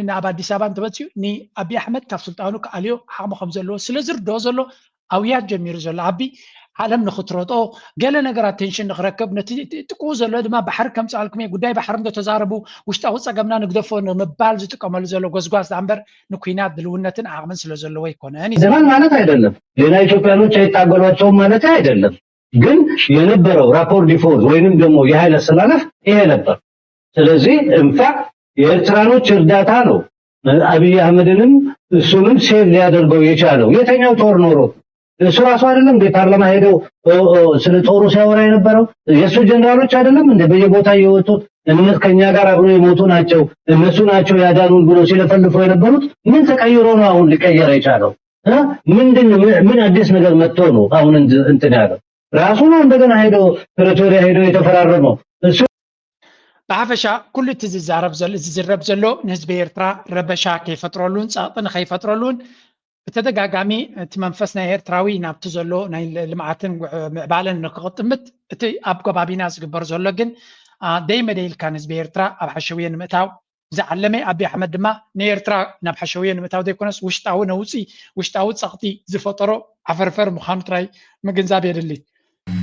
ናብ ኣዲስ ኣበባ እንተመፅኡ ንኣቢ ኣሕመድ ካብ ስልጣኑ ክኣልዮ ዓቕሚ ከም ዘለዎ ስለ ዝርድኦ ዘሎ ኣውያት ጀሚሩ ዘሎ ኣቢ ዓለም ንክትረጦ ገለ ነገር ኣቴንሽን ንክረክብ ነቲ ጥቅኡ ዘሎ ድማ ባሕሪ ከምፅኣልኩም እየ ጉዳይ ባሕሪ እንተተዛረቡ ውሽጣዊ ፀገምና ንግደፎ ንምባል ዝጥቀመሉ ዘሎ ጎዝጓዝ ዳኣ እምበር ንኩናት ድልውነትን ዓቕምን ስለ ዘለዎ ኣይኮነን እዩ። ዘመን ማለት አይደለም። ሌላ ኢትዮጵያኖች አይታገሏቸውም ማለት አይደለም። ግን የነበረው ራፖር ዲፎርስ ወይንም ደግሞ የኃይል አሰላለፍ ይሄ ነበር። ስለዚህ እንፋ የኤርትራኖች እርዳታ ነው አብይ አህመድንም እሱንም ሴቭ ሊያደርገው የቻለው። የተኛው ጦር ኖሮ እሱ ራሱ አይደለም እንደ ፓርላማ ሄደው ስለ ጦሩ ሲያወራ የነበረው? የእሱ ጀነራሎች አይደለም እንደ በየቦታ እየወጡ እነ ከኛ ጋር አብሮ የሞቱ ናቸው እነሱ ናቸው ያዳኑን ብሎ ሲለፈልፉ የነበሩት? ምን ተቀይሮ ነው አሁን ሊቀየር የቻለው? ምንድን ምን አዲስ ነገር መጥቶ ነው አሁን እንትን ያለው? ራሱ ነው እንደገና ሄዶ ፕሪቶሪያ ሄዶ የተፈራረመው እሱ። ብሓፈሻ ኩሉ እቲ ዝዛረብ ዘሎ ዝዝረብ ዘሎ ንህዝቢ ኤርትራ ረበሻ ከይፈጥረሉን ጸቕጢ ንኸይፈጥረሉን ብተደጋጋሚ እቲ መንፈስ ናይ ኤርትራዊ ናብቲ ዘሎ ናይ ልምዓትን ምዕባለን ንክቕጥምት እቲ ኣብ ከባቢና ዝግበር ዘሎ ግን ደይመደይ ኢልካ ንህዝቢ ኤርትራ ኣብ ሓሸውየ ንምእታው ዝዓለመ ኣቢ ኣሕመድ ድማ ንኤርትራ ናብ ሓሸውየ ንምእታው ዘይኮነስ ውሽጣዊ ነውፂ ውሽጣዊ ጸቕጢ ዝፈጠሮ ዓፈርፈር ምዃኑ ጥራይ ምግንዛብ የድሊ።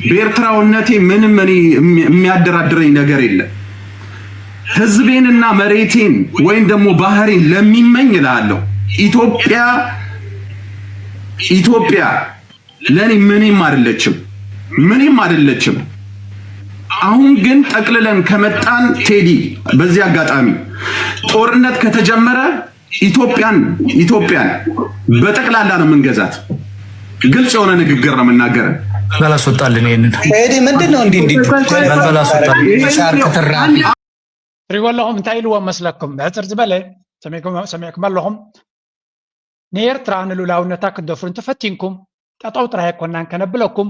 በኤርትራውነቴ ምንም እኔ የሚያደራድረኝ ነገር የለም። ህዝቤንና መሬቴን ወይም ደግሞ ባህሬን ለሚመኝ እላለሁ ኢትዮጵያ ኢትዮጵያ ለኔ ምንም አይደለችም፣ ምንም አይደለችም። አሁን ግን ጠቅልለን ከመጣን ቴዲ፣ በዚህ አጋጣሚ ጦርነት ከተጀመረ ኢትዮጵያን ኢትዮጵያን በጠቅላላ ነው የምንገዛት። ግልጽ የሆነ ንግግር ነው የምናገረን። በላስወጣልን ይሄንን ቴዲ ምንድን ነው እንዲህ እንዲህ በላስወጣልን። ሻርክ ትራፊ ትሪእዎ ኣለኹም እንታይ ኢልዎም መስለኩም? ብሕፅር ዝበለ ሰሚዕኩም ኣለኹም። ንኤርትራ ንሉላውነታ ክትደፍሩ እንተፈቲንኩም ጠጠው ጥራይ ኣይኮናን ከነብለኩም፣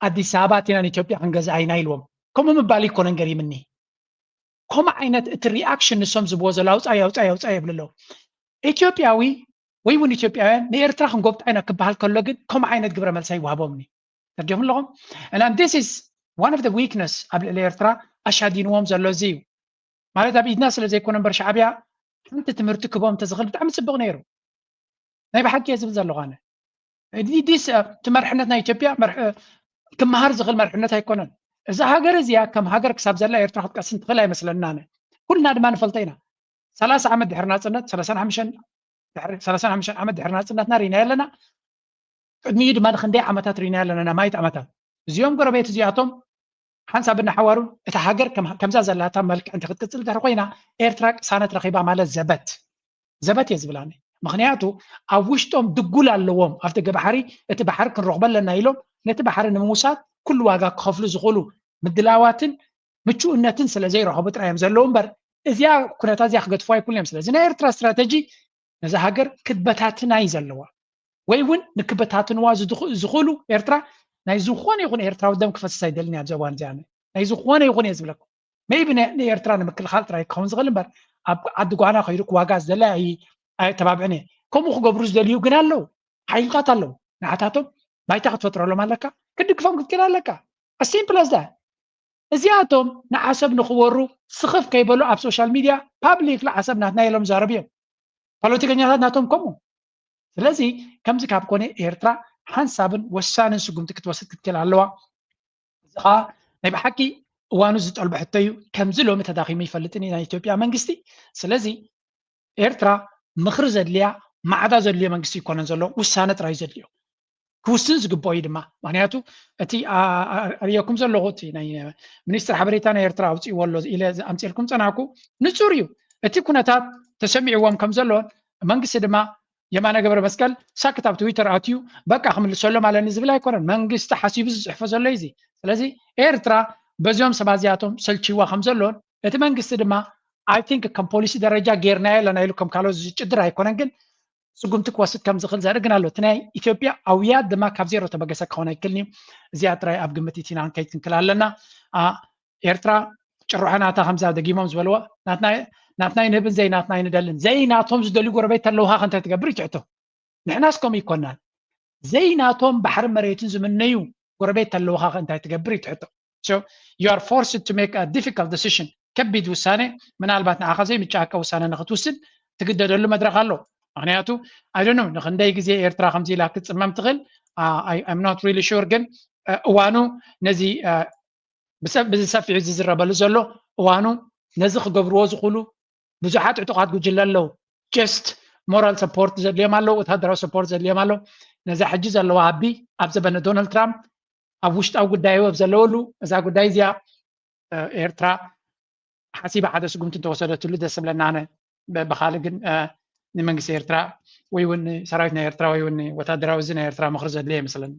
ኣዲስ ኣበባ ኣቲና ንኢትዮጵያ ክንገዝኣ ኢና ኢልዎም። ከምኡ ምባል ኣይኮነን ገሪምኒ። ከምኡ ዓይነት እቲ ሪኣክሽን ንሶም ዝብዎ ዘሎ ኣውፃኢ ኣውፃኢ ኣውፃኢ የብሉ ኣለዉ። ኢትዮጵያዊ ወይ እውን ኢትዮጵያውያን ንኤርትራ ክንጎብጣ ኢና ክበሃል ከሎ ግን ከምኡ ዓይነት ግብረ መልሲ ኣይወሃቦምን እዩ። ተርዲኹም ኣለኹም? And this is one of the weakness ኣብ ልዕሊ ኤርትራ ኣሻዲንዎም ዘሎ እዚ እዩ። ማለት ኣብ ኢድና ስለ ዘይኮነ እምበር ሻዕብያ ሓንቲ ትምህርቲ ክቦም ተዝኽእል ብጣዕሚ ጽቡቕ ነይሩ። ናይ ብሓቂ እየ ዝብል ዘለኹ ኣነ። ዲስ እቲ መርሕነት ናይ ኢትዮጵያ ክመሃር ዝኽእል መርሕነት ኣይኮነን። እዛ ሃገር እዚኣ ከም ሃገር ክሳብ ዘላ ኤርትራ ክትቀስን ትኽእል ኣይመስለና ኣነ። ኩልና ድማ ንፈልጦ ኢና። ሰላሳ ዓመት ድሕሪ ናጽነት ሰላሳን ሓሙሽተን ዓመት ድሕሪ ናጽነትና ርኢና ኣለና። ቅድሚኡ ድማ ንክንደይ ዓመታት ርኢና ኣለና፣ ናይ ማይት ዓመታት። እዚኦም ጎረቤት እዚኣቶም ሓንሳብ እናሓዋሩን እታ ሃገር ከምዛ ዘላታ መልክዕ እንተክትቅፅል ድሕሪ ኮይና ኤርትራ ቅሳነት ረኺባ ማለት ዘበት ዘበት እየ ዝብላኒ። ምክንያቱ ኣብ ውሽጦም ድጉል ኣለዎም። ኣብ ደገ ባሕሪ እቲ ባሕሪ ክንረኽቦ ኣለና ኢሎም ነቲ ባሕሪ ንምውሳድ ኩሉ ዋጋ ክኸፍሉ ዝኽእሉ ምድላዋትን ምቹእነትን ስለ ዘይረኸቡ ጥራይ እዮም ዘለዉ እምበር እዚኣ ኩነታ እዚኣ ክገድፉ ኣይክእሉን እዮም። ስለዚ ናይ ኤርትራ ስትራተጂ ነዛ ሃገር ክትበታትና እዩ ዘለዋ ወይ እውን ንክበታትንዋ ዝኽእሉ ኤርትራ ናይ ዝኾነ ይኹን ኤርትራዊ ደም ክፈስስ ኣይደልን እያ ኣብዚ እዋን እዚኣ ናይ ዝኾነ ይኹን እየ ዝብለኩም ሜይቢ ንኤርትራ ንምክልኻል ጥራይ ክኸውን ዝኽእል እምበር ኣብ ዓዲ ጓና ከይዱ ክዋጋ ዝደለ ኣይተባብዕን እየ ከምኡ ክገብሩ ዝደልዩ ግን ኣለዉ ሓይልታት ኣለዉ ንዓታቶም ባይታ ክትፈጥረሎም ኣለካ ክድግፎም ክትክእል ኣለካ simple as that እዚኣቶም ንዓሰብ ንክወሩ ስኽፍ ከይበሉ ኣብ social media publicly ዓሰብ ናትና ኢሎም ዛረቡ እዮም ፖለቲከኛታት ናቶም ከምኡ ስለዚ ከምዚ ካብ ኮነ ኤርትራ ሓንሳብን ወሳንን ስጉምቲ ክትወስድ ክትክእል ኣለዋ እዚ ከዓ ናይ ብሓቂ እዋኑ ዝጠልቦ ሕቶ እዩ ከምዚ ሎሚ ተዳኺሙ ይፈልጥን እዩ ናይ ኢትዮጵያ መንግስቲ ስለዚ ኤርትራ ምኽሪ ዘድልያ ማዕዳ ዘድልዮ መንግስቲ ይኮነን ዘሎ ውሳነ ጥራይ ዘድልዮ ክውስን ዝግብኦ እዩ ድማ ምክንያቱ እቲ ኣርእየኩም ዘለኹ እቲ ናይ ሚኒስትር ሓበሬታ ናይ ኤርትራ ኣውፅእዎ ኣሎ ኢለ ኣምፅልኩም ፀናኩ ንፁር እዩ እቲ ኩነታት ተሰሚዕዎም ከም ዘለዎን መንግስቲ ድማ የማነ ገብረ መስቀል ሳክት ኣብ ትዊተር ኣትዩ በቃ ክምልሰሎም ኣለኒ ዝብል ኣይኮነን መንግስቲ ሓሲቡ ዝፅሕፎ ዘሎ እዚ ስለዚ ኤርትራ በዚኦም ሰባት እዚኣቶም ሰልችዋ ከም ዘለዎን እቲ መንግስቲ ድማ I think ከም ፖሊሲ ደረጃ ጌርናዮ ኣለና ኢሉ ከም ካልኦት ዝጭድር ኣይኮነን ግን ስጉምቲ ክወስድ ከም ዝኽእል ዘርኢ ግን ኣሎ እቲ ናይ ኢትዮጵያ ኣውያት ድማ ካብ ዜሮ ተበገሰ ክኸውን ኣይክልኒ እዚኣ ጥራይ ኣብ ግምት ኢቲና ክንከይድ ክንክል ኣለና ኤርትራ ጭርሖ ናታ ከምዛ ደጊሞም ዝበልዎ ናትና ይንህብን ዘይናትና ይንደልን ዘይናቶም ዝደልዩ ጎረቤት ተለውካ ከንታይ ትገብር ይትሕቶ ንሕናስ ከምኡ ይኮናን ዘይናቶም ባሕሪ መሬትን ዝምነዩ ጎረቤት ተለውካ ከንታይ ትገብር ይትሕቶ you are forced to make a difficult decision ከቢድ ውሳነ ምናልባት ንዓኻ ዘይምጫቀ ውሳነ ንክትውስን ትግደደሉ መድረክ ኣሎ ምክንያቱ ኣይደኖ ንክንደይ ግዜ ኤርትራ ከምዚ ኢላ ክትፅመም ትኽእል I'm not really sure ግን እዋኑ ነዚ ብሰፊሑ ዝዝረበሉ ዘሎ እዋኑ ነዚ ክገብርዎ ዝኽእሉ ብዙሓት ዕጡቃት ጉጅለ ኣለዉ just moral support ዘድልዮም ኣለዉ ወታደራዊ support ዘድልዮም ኣለዉ ነዛ ሕጂ ዘለዋ ኣቢ ኣብ ዘበነ ዶናልድ ትራምፕ ኣብ ውሽጣዊ ጉዳዩ ኣብ ዘለወሉ እዛ ጉዳይ እዚኣ ኤርትራ ሓሲባ ሓደ ስጉምቲ እንተወሰደትሉ ደስ ዝብለና ኣነ ብካልእ ግን ንመንግስቲ ኤርትራ ወይ እውን ሰራዊት ናይ ኤርትራ ወይ እውን ወታደራዊ እዚ ናይ ኤርትራ ምኽሪ ዘድልየ ይመስለኒ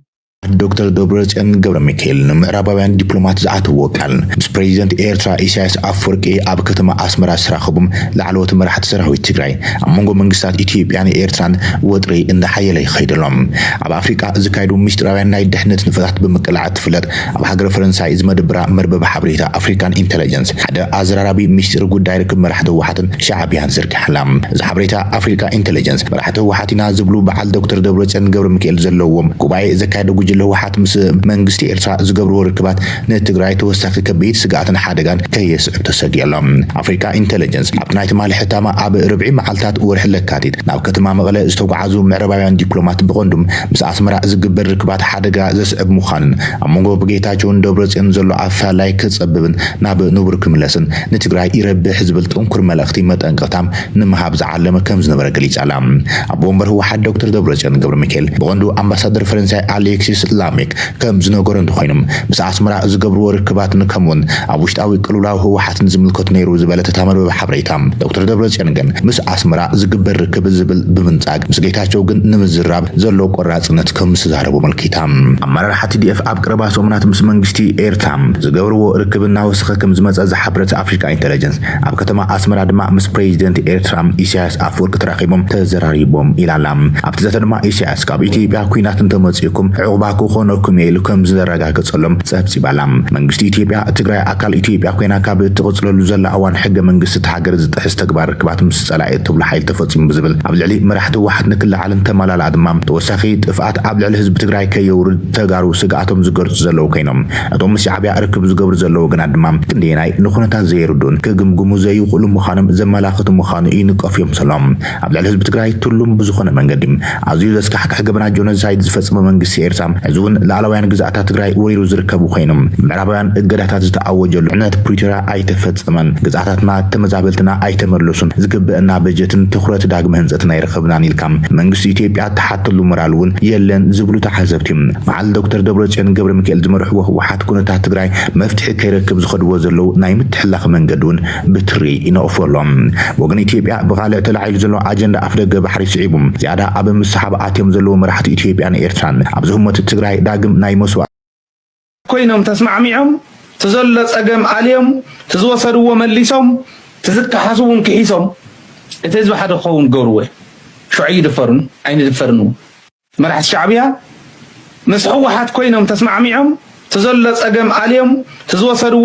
ዶክተር ደብረጽዮን ገብረ ሚካኤል ንምዕራባውያን ዲፕሎማት ዝኣተዎ ቃል ምስ ፕሬዚደንት ኤርትራ ኢሳያስ ኣፈወርቂ ኣብ ከተማ ኣስመራ ዝተራኸቡም ላዕለዎት መራሕቲ ሰራዊት ትግራይ ኣብ መንጎ መንግስታት ኢትዮጵያን ኤርትራን ወጥሪ እንዳሓየለ ይኸይድ ኣሎ። ኣብ ኣፍሪቃ ዝካየዱ ምስጢራውያን ናይ ድሕነት ንጥፈታት ብምቅላዕ እትፍለጥ ኣብ ሃገረ ፈረንሳይ ዝመደብራ መርበብ ሓበሬታ ኣፍሪካን ኢንተለጀንስ ሓደ ኣዘራራቢ ምስጢር ጉዳይ ርክብ መራሕቲ ህወሓትን ሻዕብያን ዘርጊሓ ኣላ። እዚ ሓበሬታ ኣፍሪካ ኢንተለጀንስ መራሕቲ ህወሓት ኢና ዝብሉ በዓል ዶክተር ደብረፅዮን ገብረ ሚካኤል ዘለዎም ጉባኤ ዘካየደ ጉጅለ ህወሓት ምስ መንግስቲ ኤርትራ ዝገብርዎ ርክባት ንትግራይ ተወሳኺ ከቢድ ስግኣትን ሓደጋን ከየስዕብ ተሰጊኡ ኣሎ። ኣፍሪካ ኢንተለጀንስ ኣብቲ ናይ ትማሊ ሕታማ ኣብ ርብዒ መዓልታት ወርሒ ለካቲት ናብ ከተማ መቐለ ዝተጓዓዙ ምዕራባውያን ዲፕሎማት ብቐንዱ ምስ ኣስመራ ዝግበር ርክባት ሓደጋ ዘስዕብ ምዃኑን ኣብ መንጎ ጌታቸውን ደብረፅዮን ዘሎ ኣፈላላይ ክፀብብን ናብ ንቡር ክምለስን ንትግራይ ይረብሕ ዝብል ጥንኩር መልእኽቲ መጠንቀቕታ ንምሃብ ዝዓለመ ከም ዝነበረ ገሊጻ ኣላ። ኣቦ ወንበር ህወሓት ዶክተር ደብረፅዮን ገብረ ሚካኤል ብቐንዱ ኣምባሳደር ፈረንሳይ ኣሌክሲስ ላሜክ ከም ዝነገሮ እንተኾይኑ ምስ ኣስመራ ዝገብርዎ ርክባትን ከምኡውን ኣብ ውሽጣዊ ቅልውላው ህወሓትን ዝምልከቱ ነይሩ ዝበለት እታ መርበብ ሓበሬታ ዶክተር ደብረፅዮን ግን ምስ ኣስመራ ዝግበር ርክብ ዝብል ብምንጻግ ምስ ጌታቸው ግን ንምዝራብ ዘሎ ቆራፅነት ከም ዝተዛረቡ ኣመልኪታ። ኣመራርሓ ቲ ዲ ኤፍ ኣብ ቀረባ ሰሙናት ምስ መንግስቲ ኤርትራ ዝገብርዎ ርክብ እናወሰኸ ከም ዝመፀ ዝሓበረት ኣፍሪካ ኢንተለጀንስ ኣብ ከተማ ኣስመራ ድማ ምስ ፕሬዚደንት ኤርትራ ኢሳያስ ኣፈወርቂ ተራኺቦም ተዘራሪቦም ኢላ ኣላ። ኣብቲ ዘተ ድማ ኢሳያስ ካብ ኢትዮጵያ ኲናት እንተመፂኡኩም ዕቑባ ክኾነኩም እየ ኢሉ ከም ዘረጋገጸሎም ጸብጺባላ። መንግስቲ ኢትዮጵያ፣ ትግራይ ኣካል ኢትዮጵያ ኮይና ካብ እትቕጽለሉ ዘላ እዋን፣ ሕገ መንግስቲ እቲ ሃገር ዝጥሕስ ተግባር ርክባት ምስ ጸላኢ እትብሉ ሓይሊ ተፈጺሙ ብዝብል ኣብ ልዕሊ መራሕቲ ህወሓት ንክለዓልን ተመላልኣ ድማ ተወሳኺ ጥፍኣት ኣብ ልዕሊ ህዝቢ ትግራይ ከየውርድ ተጋሩ ስግኣቶም ዝገልጹ ዘለዉ ኮይኖም፣ እቶም ምስ ሻዕብያ ርክብ ዝገብሩ ዘለዉ ወገናት ድማ ክንደየናይ ንኹነታት ዘይርድኡን ክግምግሙ ዘይኽእሉ ምዃኖም ዘመላኽቱ ምዃኑ ይንቀፉ እዮም ዘሎ። ኣብ ልዕሊ ህዝቢ ትግራይ ትሉም ብዝኾነ መንገዲ ኣዝዩ ዘስካሕክሕ ገበናት ጆኖሳይድ ዝፈጸመ መንግስቲ ኤርትራ፣ ሕዚ እውን ላዕለዋያን ግዝኣታት ትግራይ ወሪሩ ዝርከቡ ኮይኑ፣ ምዕራባውያን እገዳታት ዝተኣወጀሉ ዕነት ፕሪቶርያ ኣይተፈጸመን፣ ግዝኣታትና ተመዛበልትና ኣይተመለሱን፣ ዝግበአና በጀትን ትኹረት ዳግመ ህንጸትን ኣይረኸብናን ኢልካ መንግስቲ ኢትዮጵያ እትሓተሉ ሞራል እውን የለን ዝብሉ ተሓሰብቲ፣ በዓል ዶክተር ደብረጽዮን ገብረ ሚካኤል ዝመርሕዎ ህወሓት ኩነታት ትግራይ መፍትሒ ከይረክብ ዝኸድዎ ዘለዉ ናይ ምትሕልላኽ መንገዲ እውን ብትሪ ይነቕፉ ኣለዉ። ወገን ኢትዮጵያ ብኻልእ ተላዒሉ ዘሎ ኣጀንዳ ኣፍደገ ባሕሪ ስዒቡ ዝያዳ ኣብ ምስሓብ ኣትዮም ዘለዉ መራሕቲ ኢትዮጵያን ኤርትራን ኣብዚ ህሞት ትግራይ ዳግም ናይ መስዋእቲ ኮይኖም ተስማዕሚዖም፣ እቲ ዘሎ ጸገም ኣልዮም፣ እቲ ዝወሰድዎ መሊሶም፣ እቲ ዝከሓሱ እውን ክሒሶም፣ እቲ ህዝቢ ሓደ ክኸውን ክገብርዎ እዮም። ሽዑ ይድፈሩን ኣይንድፈርን እውን። መራሕቲ ሻዕብያ ምስ ህወሓት ኮይኖም ተስማዕሚዖም፣ እቲ ዘሎ ጸገም ኣልዮም፣ እቲ ዝወሰድዎ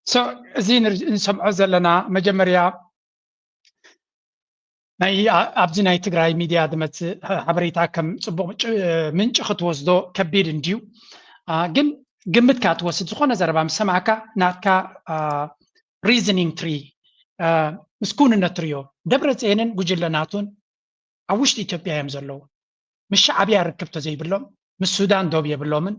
So፣ እዚ ንር- እንሰምዖ ዘለና መጀመርያ ናይ ኣ- ኣብዚ ናይ ትግራይ ሚድያ ዝመፅእ ሓበሬታ ከም ፅቡቅ ጭ- ምንጪ ክትወስዶ ከቢድ እንድዩ። አ፣ ግን ግምትካ ትወስድ፣ ዝኾነ ዘረባ ምስ ሰማዕካ ናትካ ሪዝኒንግ ትሪ ምስ ኩንነት ትሪዮ። ደብረፅየንን ጉጅለ ናቱን ኣብ ውሽጢ ኢትዮጵያ እዮም ዘለዉ። ምስ ሻዕብያ ርክብ ተዘይብሎም ምስ ሱዳን ዶብ የብሎምን።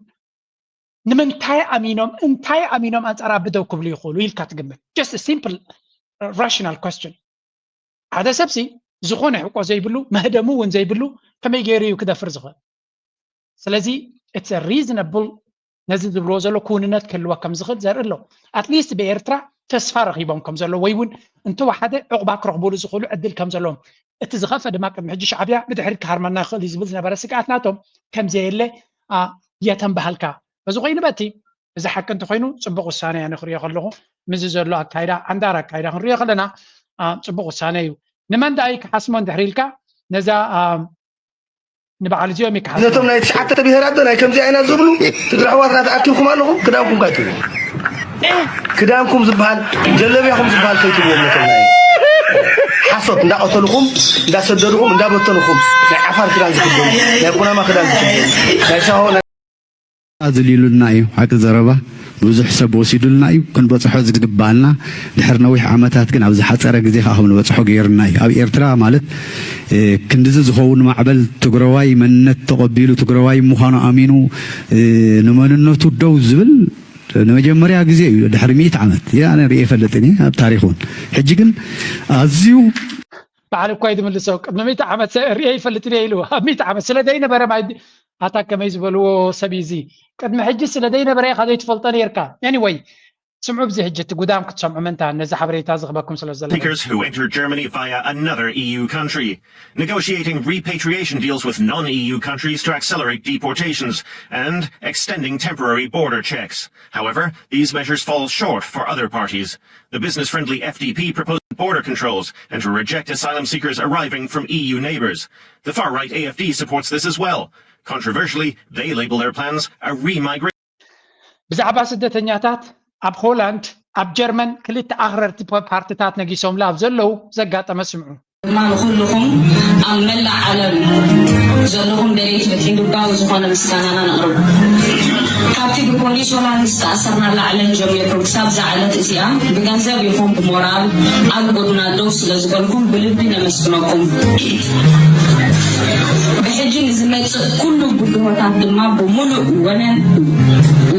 ንምንታይ ኣሚኖም እንታይ ኣሚኖም ኣንጻር ኣቢ ደው ክብሉ ይኽእሉ ኢልካ ትግምት? Just simple rational question። ሓደ ሰብሲ ዝኾነ ሕቆ ዘይብሉ መህደሙ እውን ዘይብሉ ከመይ ገይሩ እዩ ክደፍር ዝኽእል? ስለዚ it's reasonable ነዚ ዝብልዎ ዘሎ ክውንነት ክህልዎ ከም ዝኽእል ዘርኢ ኣሎ። ኣትሊስት ብኤርትራ ተስፋ ረኺቦም ከም ዘሎ ወይ እውን እንተወሓደ ዕቑባ ክረኽቡሉ ዝኽእሉ ዕድል ከም ዘለዎም፣ እቲ ዝኸፍአ ድማ ቅድሚ ሕጂ ሻዕብያ ብድሕሪት ክሃርመና ይኽእል እዩ ዝብል ዝነበረ ስግኣት ናቶም ከም ዘየለ የተንበሃልካ። በዚ ኮይኑ በቲ እዚ ሓቂ እንተኾይኑ ፅቡቕ ውሳነ እያ ንክሪኦ ከለኹ። ምዚ ዘሎ ኣካይዳ ዓንዳር ኣካይዳ ክንሪኦ ከለና ፅቡቕ ውሳነ እዩ። ንመን ደኣ ይከሓስሞ እንድሕር ኢልካ ነዛ ንበዓል እዚኦም ይከሓስሞ። ነቶም ናይ ትሽዓተ ብሄራት ዶ ናይ ከምዚ ኣይና ዝብሉ ትግራይ ኣሕዋትና ተኣኪብኩም ኣለኹም ክዳንኩም ካይትብሉ ክዳንኩም ዝበሃል ጀለብያኹም ዝበሃል ከይትብዎም ነቶም ናይ ሓሶት እንዳቐተልኹም እንዳሰደድኹም እንዳበተንኹም ናይ ዓፋር ክዳን ዝኽደኑ ናይ ኩናማ ክዳን ዝኽደኑ ናይ ሳሆ ናይ ኣዝሊሉና እዩ ሓቂ ዘረባ ብዙሕ ሰብ ወሲዱልና እዩ ክንበፅሖ ዝግባኣልና ድሕሪ ነዊሕ ዓመታት ግን ኣብ ዝሓፀረ ግዜ ከዓ ከም ንበፅሖ ገይሩና እዩ ኣብ ኤርትራ ማለት ክንድዚ ዝኸውን ማዕበል ትግረዋይ መንነት ተቐቢሉ ትግረዋይ ምዃኑ ኣሚኑ ንመንነቱ ደው ዝብል ንመጀመርያ ግዜ እዩ ድሕሪ ሚእቲ ዓመት ኣነ ርእየ ይፈልጥን እየ ኣብ ታሪክ እውን ሕጂ ግን ኣዝዩ ባዕሉ እኳ እዩ ዝምልሶ ቅድሚ ሚእቲ ዓመት ርእየ ይፈልጥን እየ ኢሉ ኣብ ሚእቲ ዓመት ስለ ዘይነበረ ማይ ኣታ ከመይ ዝበልዎ ሰብ እዩ እዚ ቅድሚ ሕጂ ስለ ዘይነበረ ኢኻ ዘይትፈልጦ ነይርካ anyway ስምዑ ብዚ ሕጂ እቲ ጉዳም ክትሰምዑ ምእንታን ነዚ ሓበሬታ ዝኽበኩም ስለ ዘለኹም Seekers who enter Germany via another E U country, negotiating repatriation deals with non-E U countries to accelerate deportations, and extending temporary border checks. However, these measures fall short for other parties. The business-friendly F D P proposed border controls and to reject asylum seekers arriving from E U neighbors. The far-right A F D supports this as well. Controversially, they label their plans a remigration. ብዛዕባ ስደተኛታት ኣብ ሆላንድ ኣብ ጀርመን ክልተ ኣኽረርቲ ፓርትታት ነጊሶምላ ኣብ ዘለዉ ዘጋጠመ ስምዑ። ድማ ንኹልኹም ኣብ መላእ ዓለም ዘለኹም ደለይቲ ፍትሒ ልባዊ ዝኾነ ምስጋናና ነቕርብ። ካብቲ ብፖሊስ ሆላንድ ዝተኣሰርናላ ዕለት ጀሚርኩም ክሳብ እዛ ዕለት እዚኣ ብገንዘብ ይኹን ብሞራል ኣብ ጎድና ደው ስለ ዝበልኩም ብልቢ ነመስግነኩም። ብሕጂ ንዝመጽእ ኩሉ ብድሆታት ድማ ብምሉእ ወነን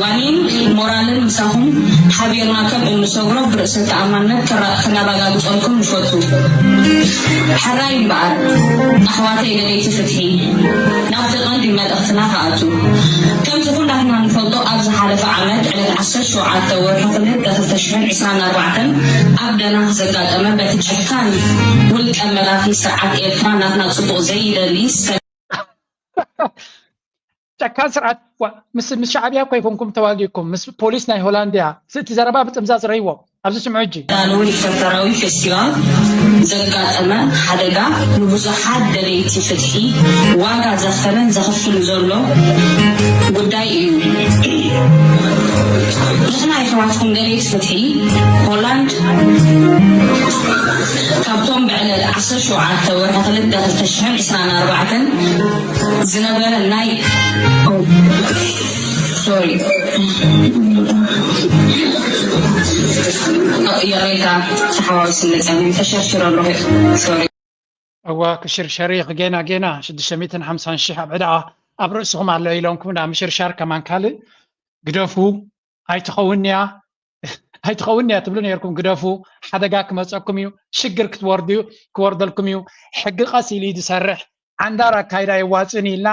ዋኒን ሞራልን ምሳኹም ሓቢርና ከም እንሰግሮ ብርእሰ ተኣማንነት ከነረጋግጸልኩም ንፈቱ። ሕራይ እምበኣር ኣሕዋተይ ደለይቲ ፍትሒ ናብቲ ቀንዲ መልእኽትና ክኣቱ። ከምቲ ኩላትና ንፈልጦ ኣብ ዝሓለፈ ዓመት ዕለት ዓሰርተ ሸውዓተ ወርሒ ክልተ ክልተ ሽሕን ዕስራን ኣርባዕተን ኣብ ደናክ ዘጋጠመ በቲ ጨካን ውልቀ መላኺ ስርዓት ኤርትራ ናትና ጽቡቕ ዘይደሊ ጨካን ስርዓት። ዋ፣ ምስ ምስ ሻዕብያ እኮ ኣይኮንኩም ተዋጊእኩም፣ ምስ ፖሊስ ናይ ሆላንድያ። እቲ ዘረባ ብጥምዛ ዝረይዎ ኣብዚ ስምዑ ሕጂ። ዳንውን ፈጠራዊ ፌስቲቫል ዘጋጠመ ሓደጋ ንብዙሓት ደለይቲ ፍትሒ ዋጋ ዘኸፈለን ዘኸፍል ዘሎ ጉዳይ እዩ። ንሕና የሕዋትኩም ደለይቲ ፍትሒ ሆላንድ ካብቶም ብዕለት ዓሰርተ ሸውዓተ ወርሒ ክልተ ክልተ ሽሕን ዕስራን ኣርባዕተን ዝነበረ ናይ ሶሪ ይቕሬታ ተሓዋዊስ መፀኒ ተሸርሽሮ ኣለኹ ሶሪ እዋ ክሽርሸር ኢኺ ጌና ጌና ሽዱሽተ ሚእትን ሓምሳን ሽሕ ኣብ ዕዳ ኣብ ርእስኹም ኣሎ ኢሎምኩም ዳ ምሽርሻር ከማን ካልእ ግደፉ። ኣይትኸውን እያ ኣይትኸውን እያ ትብሉ ነርኩም ግደፉ። ሓደጋ ክመፀኩም እዩ። ሽግር ክትወርዱ ክወርደልኩም እዩ። ሕጊ ቀስ ኢሉ እዩ ዝሰርሕ። ዓንዳር ኣካይዳ የዋፅእን ኢልና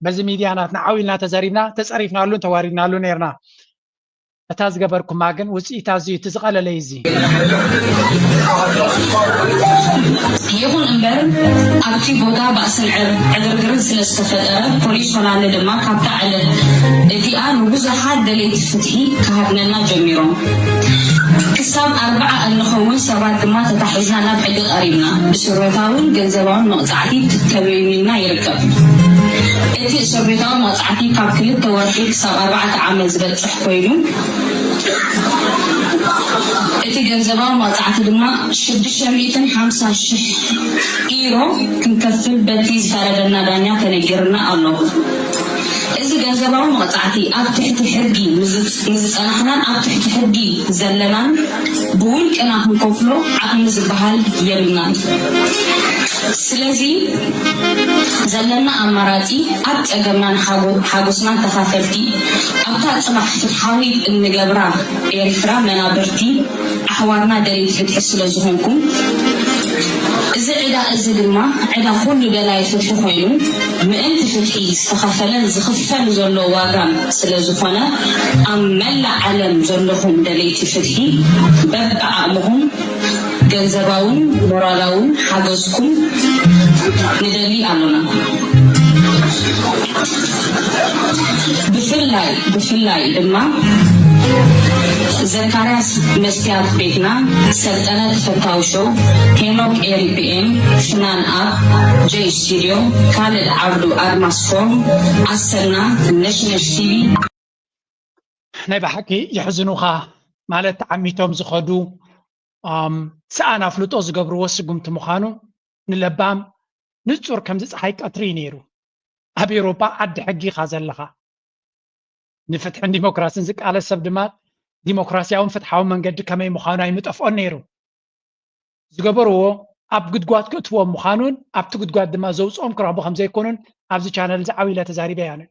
በዚ ሚድያ ናትና ዓው ኢልና ተዘሪብና ተፀሪፍናሉን ተዋሪድናሉ ነርና። እታ ዝገበርኩማ ግን ውፅኢት ኣዝዩ እቲ ዝቐለለ እዩ እዚ። ይኹን እምበር ኣብቲ ቦታ ባእስን ዕር- ዕግርግርን ስለ ዝተፈጠረ ፖሊስ ሆላንድ ድማ ካብታ ዕለት እቲኣ ንብዙሓት ደለይቲ ፍትሒ ክሃድነና ጀሚሮም። ክሳብ ኣርባዓ እንኸውን ሰባት ድማ ተታሒዝና ናብ ሕጊ ቀሪብና እስር ቤታውን ገንዘባውን መቕፃዕቲ ተበይኑና ይርከብ። እቲ እስር ቤታዊ መቕፃዕቲ ካብ ክልተ ወርሒ ክሳብ ኣርባዕተ ዓመት ዝበፅሕ ኮይኑ እቲ ገንዘባዊ መቕፃዕቲ ድማ ሽዱሽተ ሚእትን ሓምሳ ሽሕ ኢሮ ክንከፍል በቲ ዝፈረደና ዳኛ ተነጊርና ኣሎ። እዚ ገንዘባዊ መቕፃዕቲ ኣብ ትሕቲ ሕጊ ንዝፀናሕናን ኣብ ትሕቲ ሕጊ ዘለናን ብውልቅና ክንከፍሎ ዓቕሚ ዝበሃል የብልናን። ስለዚ ዘለና ኣማራፂ ኣብ ፀገምናን ሓጎስናን ተኻፈልቲ ኣብታ ፅባሕ ፍትሓዊት እንገብራ ኤርትራ መናብርቲ ኣሕዋትና ደለይቲ ፍትሒ ስለ ዝኾንኩም እዚ ዕዳ እዚ ድማ ዕዳ ኩሉ ደላይ ፍትሒ ኮይኑ ምእንቲ ፍትሒ ዝተኸፈለን ዝኽፈል ዘሎ ዋጋን ስለ ዝኾነ ኣብ መላእ ዓለም ዘለኹም ደለይቲ ፍትሒ በብዓቕምኹም ገንዘባውን ሞራላውን ሓገዝኩም ንደሊ ኣሎና። ብፍላይ ብፍላይ ድማ ዘካርያስ መስትያት ቤትና፣ ሰልጠነ ተፈታዊ ሾው፣ ሄኖክ ኤሪፒኤም፣ ፍናን ኣብ ጄ ስቱዲዮ፣ ካልድ ዓብዱ ኣድማስ ፎርም፣ ኣሰና፣ ነሽነሽ ቲቪ፣ ናይ ብሓቂ የሕዝኑኻ። ማለት ተዓሚቶም ዝኸዱ ኣም፣ ሰኣን ኣፍልጦ ዝገብርዎ ስጉምቲ ምዃኑ ንለባም ንጹር ከምዚ ጸሓይ ቀትሪ እዩ ነይሩ። ኣብ ኤውሮጳ ዓዲ ሕጊ ኢኻ ዘለኻ። ንፍትሕን ዲሞክራስን ዝቃለስ ሰብ ድማ ዲሞክራሲያውን ፍትሓውን መንገዲ ከመይ ምዃኑ ኣይምጠፍኦን ነይሩ። ዝገበርዎ ኣብ ጉድጓድ ክእትዎም ምዃኑን ኣብቲ ጉድጓድ ድማ ዘውፅኦም ክረኽቡ ከም ዘይኮኑን ኣብዚ ቻነል እዚ ዓው ኢለ ተዛሪበ እያ ነይሩ።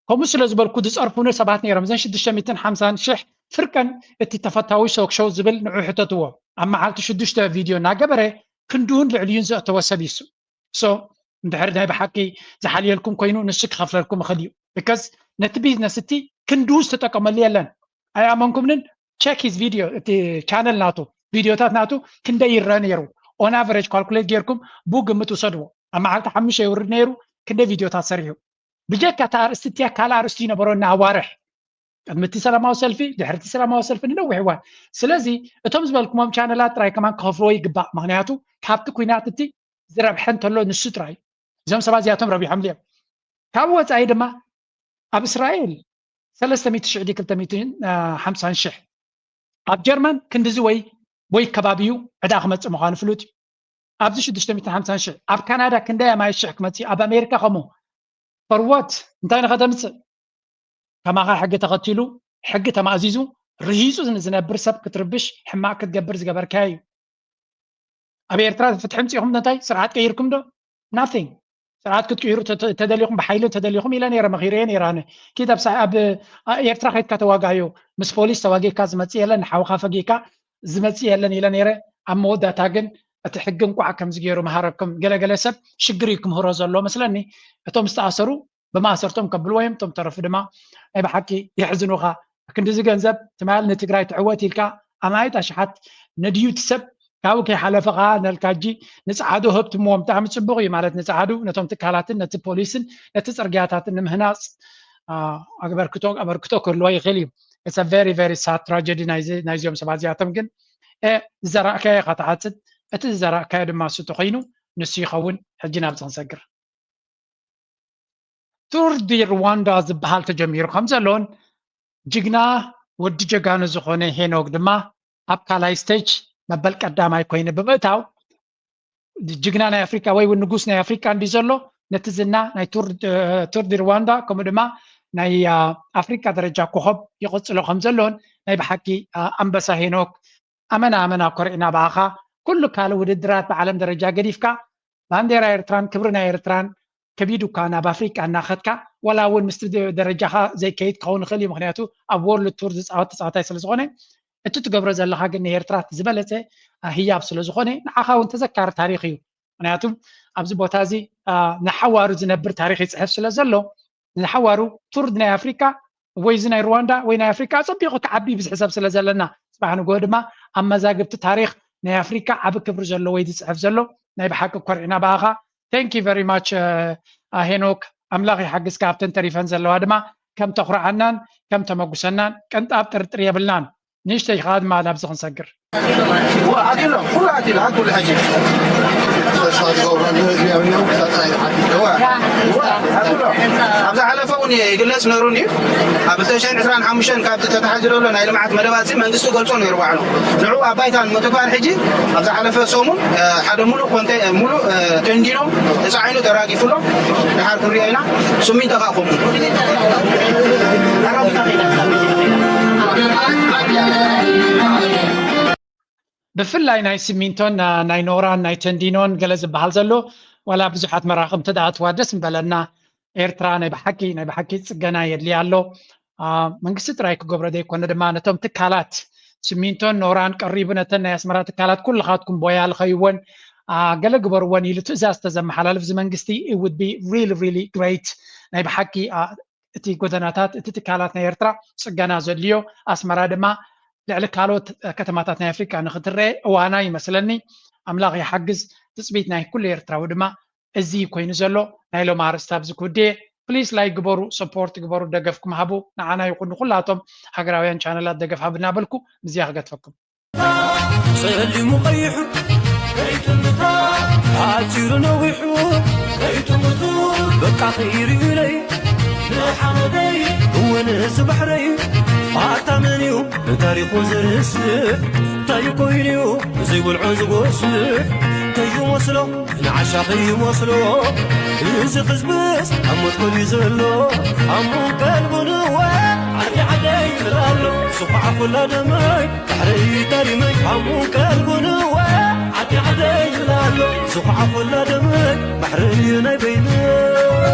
ከምኡ ስለ ዝበልኩ ዝፀርፉኒ ሰባት ነይሮም። እዘን ሽዱሽተ ሚእትን ሓምሳን ሽሕ ፍርቀን እቲ ተፈታዊ ቶክ ሾው ዝብል ንዑ ሕተትዎ። ኣብ መዓልቲ ሽዱሽተ ቪድዮ እናገበረ ክንድኡን ልዕሊኡን ዘእተወ ሰብ እዩ እሱ። So እንድሕር ናይ ብሓቂ ዝሓልየልኩም ኮይኑ ንሱ ክኸፍለልኩም ይኽእል እዩ። Because ነቲ ቢዝነስ እቲ ክንድኡ ዝተጠቀመሉ የለን። ኣይኣመንኩምንን? Check his video፣ እቲ ቻነል ናቱ ቪድዮታት ናቱ ክንደይ ይረአ ነይሩ? On average calculate ጌርኩም ብኡ ግምት ውሰድዎ። ኣብ መዓልቲ ሓሙሽተ የውርድ ነይሩ። ክንደይ ቪድዮታት ሰሪሑ? ብጀካ እታ ኣርእስቲ እቲኣ ካልእ ኣርእስቲ ይነበሮ እናዋርሕ ቅድሚ እቲ ሰላማዊ ሰልፊ ድሕሪ እቲ ሰላማዊ ሰልፊ ንነዊሕ እዋን። ስለዚ እቶም ዝበልኩሞም ቻነላት ጥራይ ከማን ክኸፍልዎ ይግባእ። ምክንያቱ ካብቲ ኩናት እቲ ዝረብሐ እንተሎ ንሱ ጥራይ እዩ። እዞም ሰባት እዚኣቶም ረቢሖም ድዮም? ካብ ወፃኢ ድማ ኣብ እስራኤል ሰለስተ ሚእቲ ሽሕ ድዩ ክልተ ሚእትን ሓምሳን ሽሕ፣ ኣብ ጀርመን ክንድዚ ወይ ወይ ከባቢኡ ዕዳ ክመፅእ ምዃኑ ፍሉጥ እዩ። ኣብዚ ሽዱሽተ ሚእትን ሓምሳን ሽሕ ኣብ ካናዳ ክንደይ ኣማይ ሽሕ ክመፅእ እዩ? ኣብ ኣሜሪካ ከምኡ። For what? እንታይ ንኸተምፅእ? ከማኻ ሕጊ ተኸቲሉ ሕጊ ተማእዚዙ ርሂፁ ዝነብር ሰብ ክትርብሽ ሕማቕ ክትገብር ዝገበርካዮ እዩ። ኣብ ኤርትራ ፍትሒ ምፅኢኹም እንታይ ስርዓት ቀይርኩም ዶ? Nothing። ስርዓት ክትቅይሩ ተደሊኹም ብሓይሊ ተደሊኹም ኢለ ነይረ መኺረየ ነይረ ኣነ። ኪድ ኣብ ኤርትራ ከይድካ ተዋጋዮ ምስ ፖሊስ ተዋጊእካ ዝመፅእ የለን ንሓውኻ ፈጊእካ ዝመፅእ የለን ኢለ ነይረ። ኣብ መወዳእታ ግን እቲ ሕጊ እንቋዕ ከምዚ ገይሩ መሃረኩም። ገለገለ ሰብ ሽግር እዩ ክምህሮ ዘሎ መስለኒ። እቶም ዝተኣሰሩ ብማእሰርቶም ከብልዎ እዮም። እቶም ተረፉ ድማ ናይ ብሓቂ የሕዝኑኻ። ክንድዚ ገንዘብ ትማል ንትግራይ ትዕወት ኢልካ ኣማኢት ኣሽሓት ነድዩ እቲ ሰብ ካብኡ ከይሓለፈ ከዓ ነልካ ሕጂ ንፀዓዱ ህብትምዎም ብጣዕሚ ፅቡቕ እዩ። ማለት ንፀዓዱ ነቶም ትካላትን ነቲ ፖሊስን ነቲ ፅርግያታትን ንምህናፅ ኣበርክቶ ኣበርክቶ ክህልዎ ይኽእል እዩ። It's a very very sad tragedy ናይዚኦም ሰባት እዚኣቶም። ግን ዝዘራእካዮ ኢኻ ትሓፅድ፣ እቲ ዝዘራእካዮ ድማ እሱ ተኮይኑ ንሱ ይኸውን። ሕጂ ናብዚ ክንሰግር። ቱር ዲ ሩዋንዳ ዝበሃል ተጀሚሩ ከም ዘሎን ጅግና ወዲ ጀጋኑ ዝኾነ ሄኖክ ድማ ኣብ ካልኣይ ስቴጅ መበል ቀዳማይ ኮይኑ ብምእታው ጅግና ናይ ኣፍሪካ ወይ እውን ንጉስ ናይ ኣፍሪካ እንዲ ዘሎ ነቲ ዝና ናይ ቱር ዲ ሩዋንዳ ከምኡ ድማ ናይ ኣፍሪካ ደረጃ ኮኸብ ይቕፅሎ ከም ዘሎን ናይ ብሓቂ ኣንበሳ ሄኖክ ኣመና ኣመና ኮሪዕና ብኣኻ። ኩሉ ካልእ ውድድራት ብዓለም ደረጃ ገዲፍካ ባንዴራ ኤርትራን ክብሪ ናይ ኤርትራን ከቢዱካ ናብ ኣፍሪቃ እናኸድካ ዋላ እውን ምስቲ ደረጃኻ ዘይከይድ ክኸውን ይኽእል እዩ። ምክንያቱ ኣብ ወርልድ ቱር ዝፃወት ተፃዋታይ ስለ ዝኾነ እቲ ትገብሮ ዘለኻ ግን ንኤርትራ ዝበለፀ ህያብ ስለ ዝኾነ ንዓኻ እውን ተዘካሪ ታሪክ እዩ። ምክንያቱ ኣብዚ ቦታ እዚ ንሓዋሩ ዝነብር ታሪክ ይፅሕፍ ስለ ዘሎ ንሓዋሩ ቱር ናይ ኣፍሪካ ወይ እዚ ናይ ሩዋንዳ ወይ ናይ ኣፍሪካ ኣፀቢቑ ክዓቢ ብዝሕሰብ ስለ ዘለና ፅባሕ ንግሆ ድማ ኣብ መዛግብቲ ታሪክ ናይ ኣፍሪካ ዓቢ ክብሪ ዘለዎ እዩ ዝፅሕፍ ዘሎ። ናይ ብሓቂ ኮሪዕና ብኣኻ። Thank you very much ሄኖክ። ኣምላኽ ይሓግዝካ ኣብተን ተሪፈን ዘለዋ ድማ ከም ተኹርዓናን ከም ተመጉሰናን ቅንጣብ ጥርጥር የብልናን። ንእሽተይ ከዓ ድማ ናብዚ ክንሰግር። ኣብዛ ሓለፈ እውን ይግለፅ ነሩ እንዲ ኣብ ክልተ ሽሕን ዕስራን ሓሙሽተን ካብቲ ተታሒዙ ዘሎ ናይ ልምዓት መደባት መንግስቲ ገልፆ ነይሩ ባዕሉ ንዑ ኣብ ባይታ ንምትግባር ሕጂ ኣብ ዝሓለፈ ሰሙን ሓደ ሙሉእ ኮንተ ሙሉእ ተንዲኖ ተፃዒኑ ተራጊፉሎ ድሓር ክንሪኦ ኢና። ስሚንቶ ከዓ ከምኡ ብፍላይ ናይ ስሚንቶን ናይ ኖራን ናይ ተንዲኖን ገለ ዝበሃል ዘሎ ዋላ ብዙሓት መራኽብቲ ደኣ ትዋ ደስ ምበለና። ኤርትራ ናይ ብሓቂ ናይ ብሓቂ ፅገና የድልያ ኣሎ። መንግስቲ ጥራይ ክገብሮ ዘይኮነ ድማ ነቶም ትካላት ስሚንቶን ኖራን ቀሪቡ ነተን ናይ ኣስመራ ትካላት ኩልኻትኩም ቦያ ልኸይወን ገለ ግበርወን ኢሉ ትእዛዝ ተዘመሓላልፍ እዚ መንግስቲ ውድ ቢ ሪሊ ሪሊ ግሬት። ናይ ብሓቂ እቲ ጎደናታት እቲ ትካላት ናይ ኤርትራ ፅገና ዘድልዮ ኣስመራ ድማ ልዕሊ ካልኦት ከተማታት ናይ ኣፍሪቃ ንክትረአ እዋና ይመስለኒ። ኣምላኽ ይሓግዝ። ትፅቢት ናይ ኩሉ ኤርትራዊ ድማ እዚ ኮይኑ ዘሎ ናይ ሎም ኣርእስቲ ኣብዚ ክውድየ። ፕሊስ ላይክ ግበሩ፣ ሰፖርት ግበሩ፣ ደገፍኩም ሃቡ። ንዓና ይኹን ንኩላቶም ሃገራውያን ቻነላት ደገፍ ሃቡ እናበልኩ ምስዚኣ ክገድፈኩም። ጸሊሙ ቀይሑ ከይትምታ ሓጺሩ ነዊሑ ከይትምቱ በቃ ከይርዩለይ ንሓመደይ እውን እዚ ባሕረይ ኣታ መን እዩ ንታሪኹ ዘርስዕ እንታይ ኮይኑዩ ብዘይወልዖ ዝጎስዕ ከይመስሎ ንዓሻ ከይመስሎ እዚ ክዝብስ ኣብ ሞት ኮልዩ ዘሎ ኣሙን ቀልቡ ንወ ዓዲ ዓደይ ይብል ኣሎ ዝኹዓ ኩላ ደመይ ባሕረይ ታሪመይ ኣሙን ቀልቡ ንወ ዓዲ ዓደይ ይብል ኣሎ ዝኹዓ ኩላ ደመይ ባሕረይ ናይ በይነይ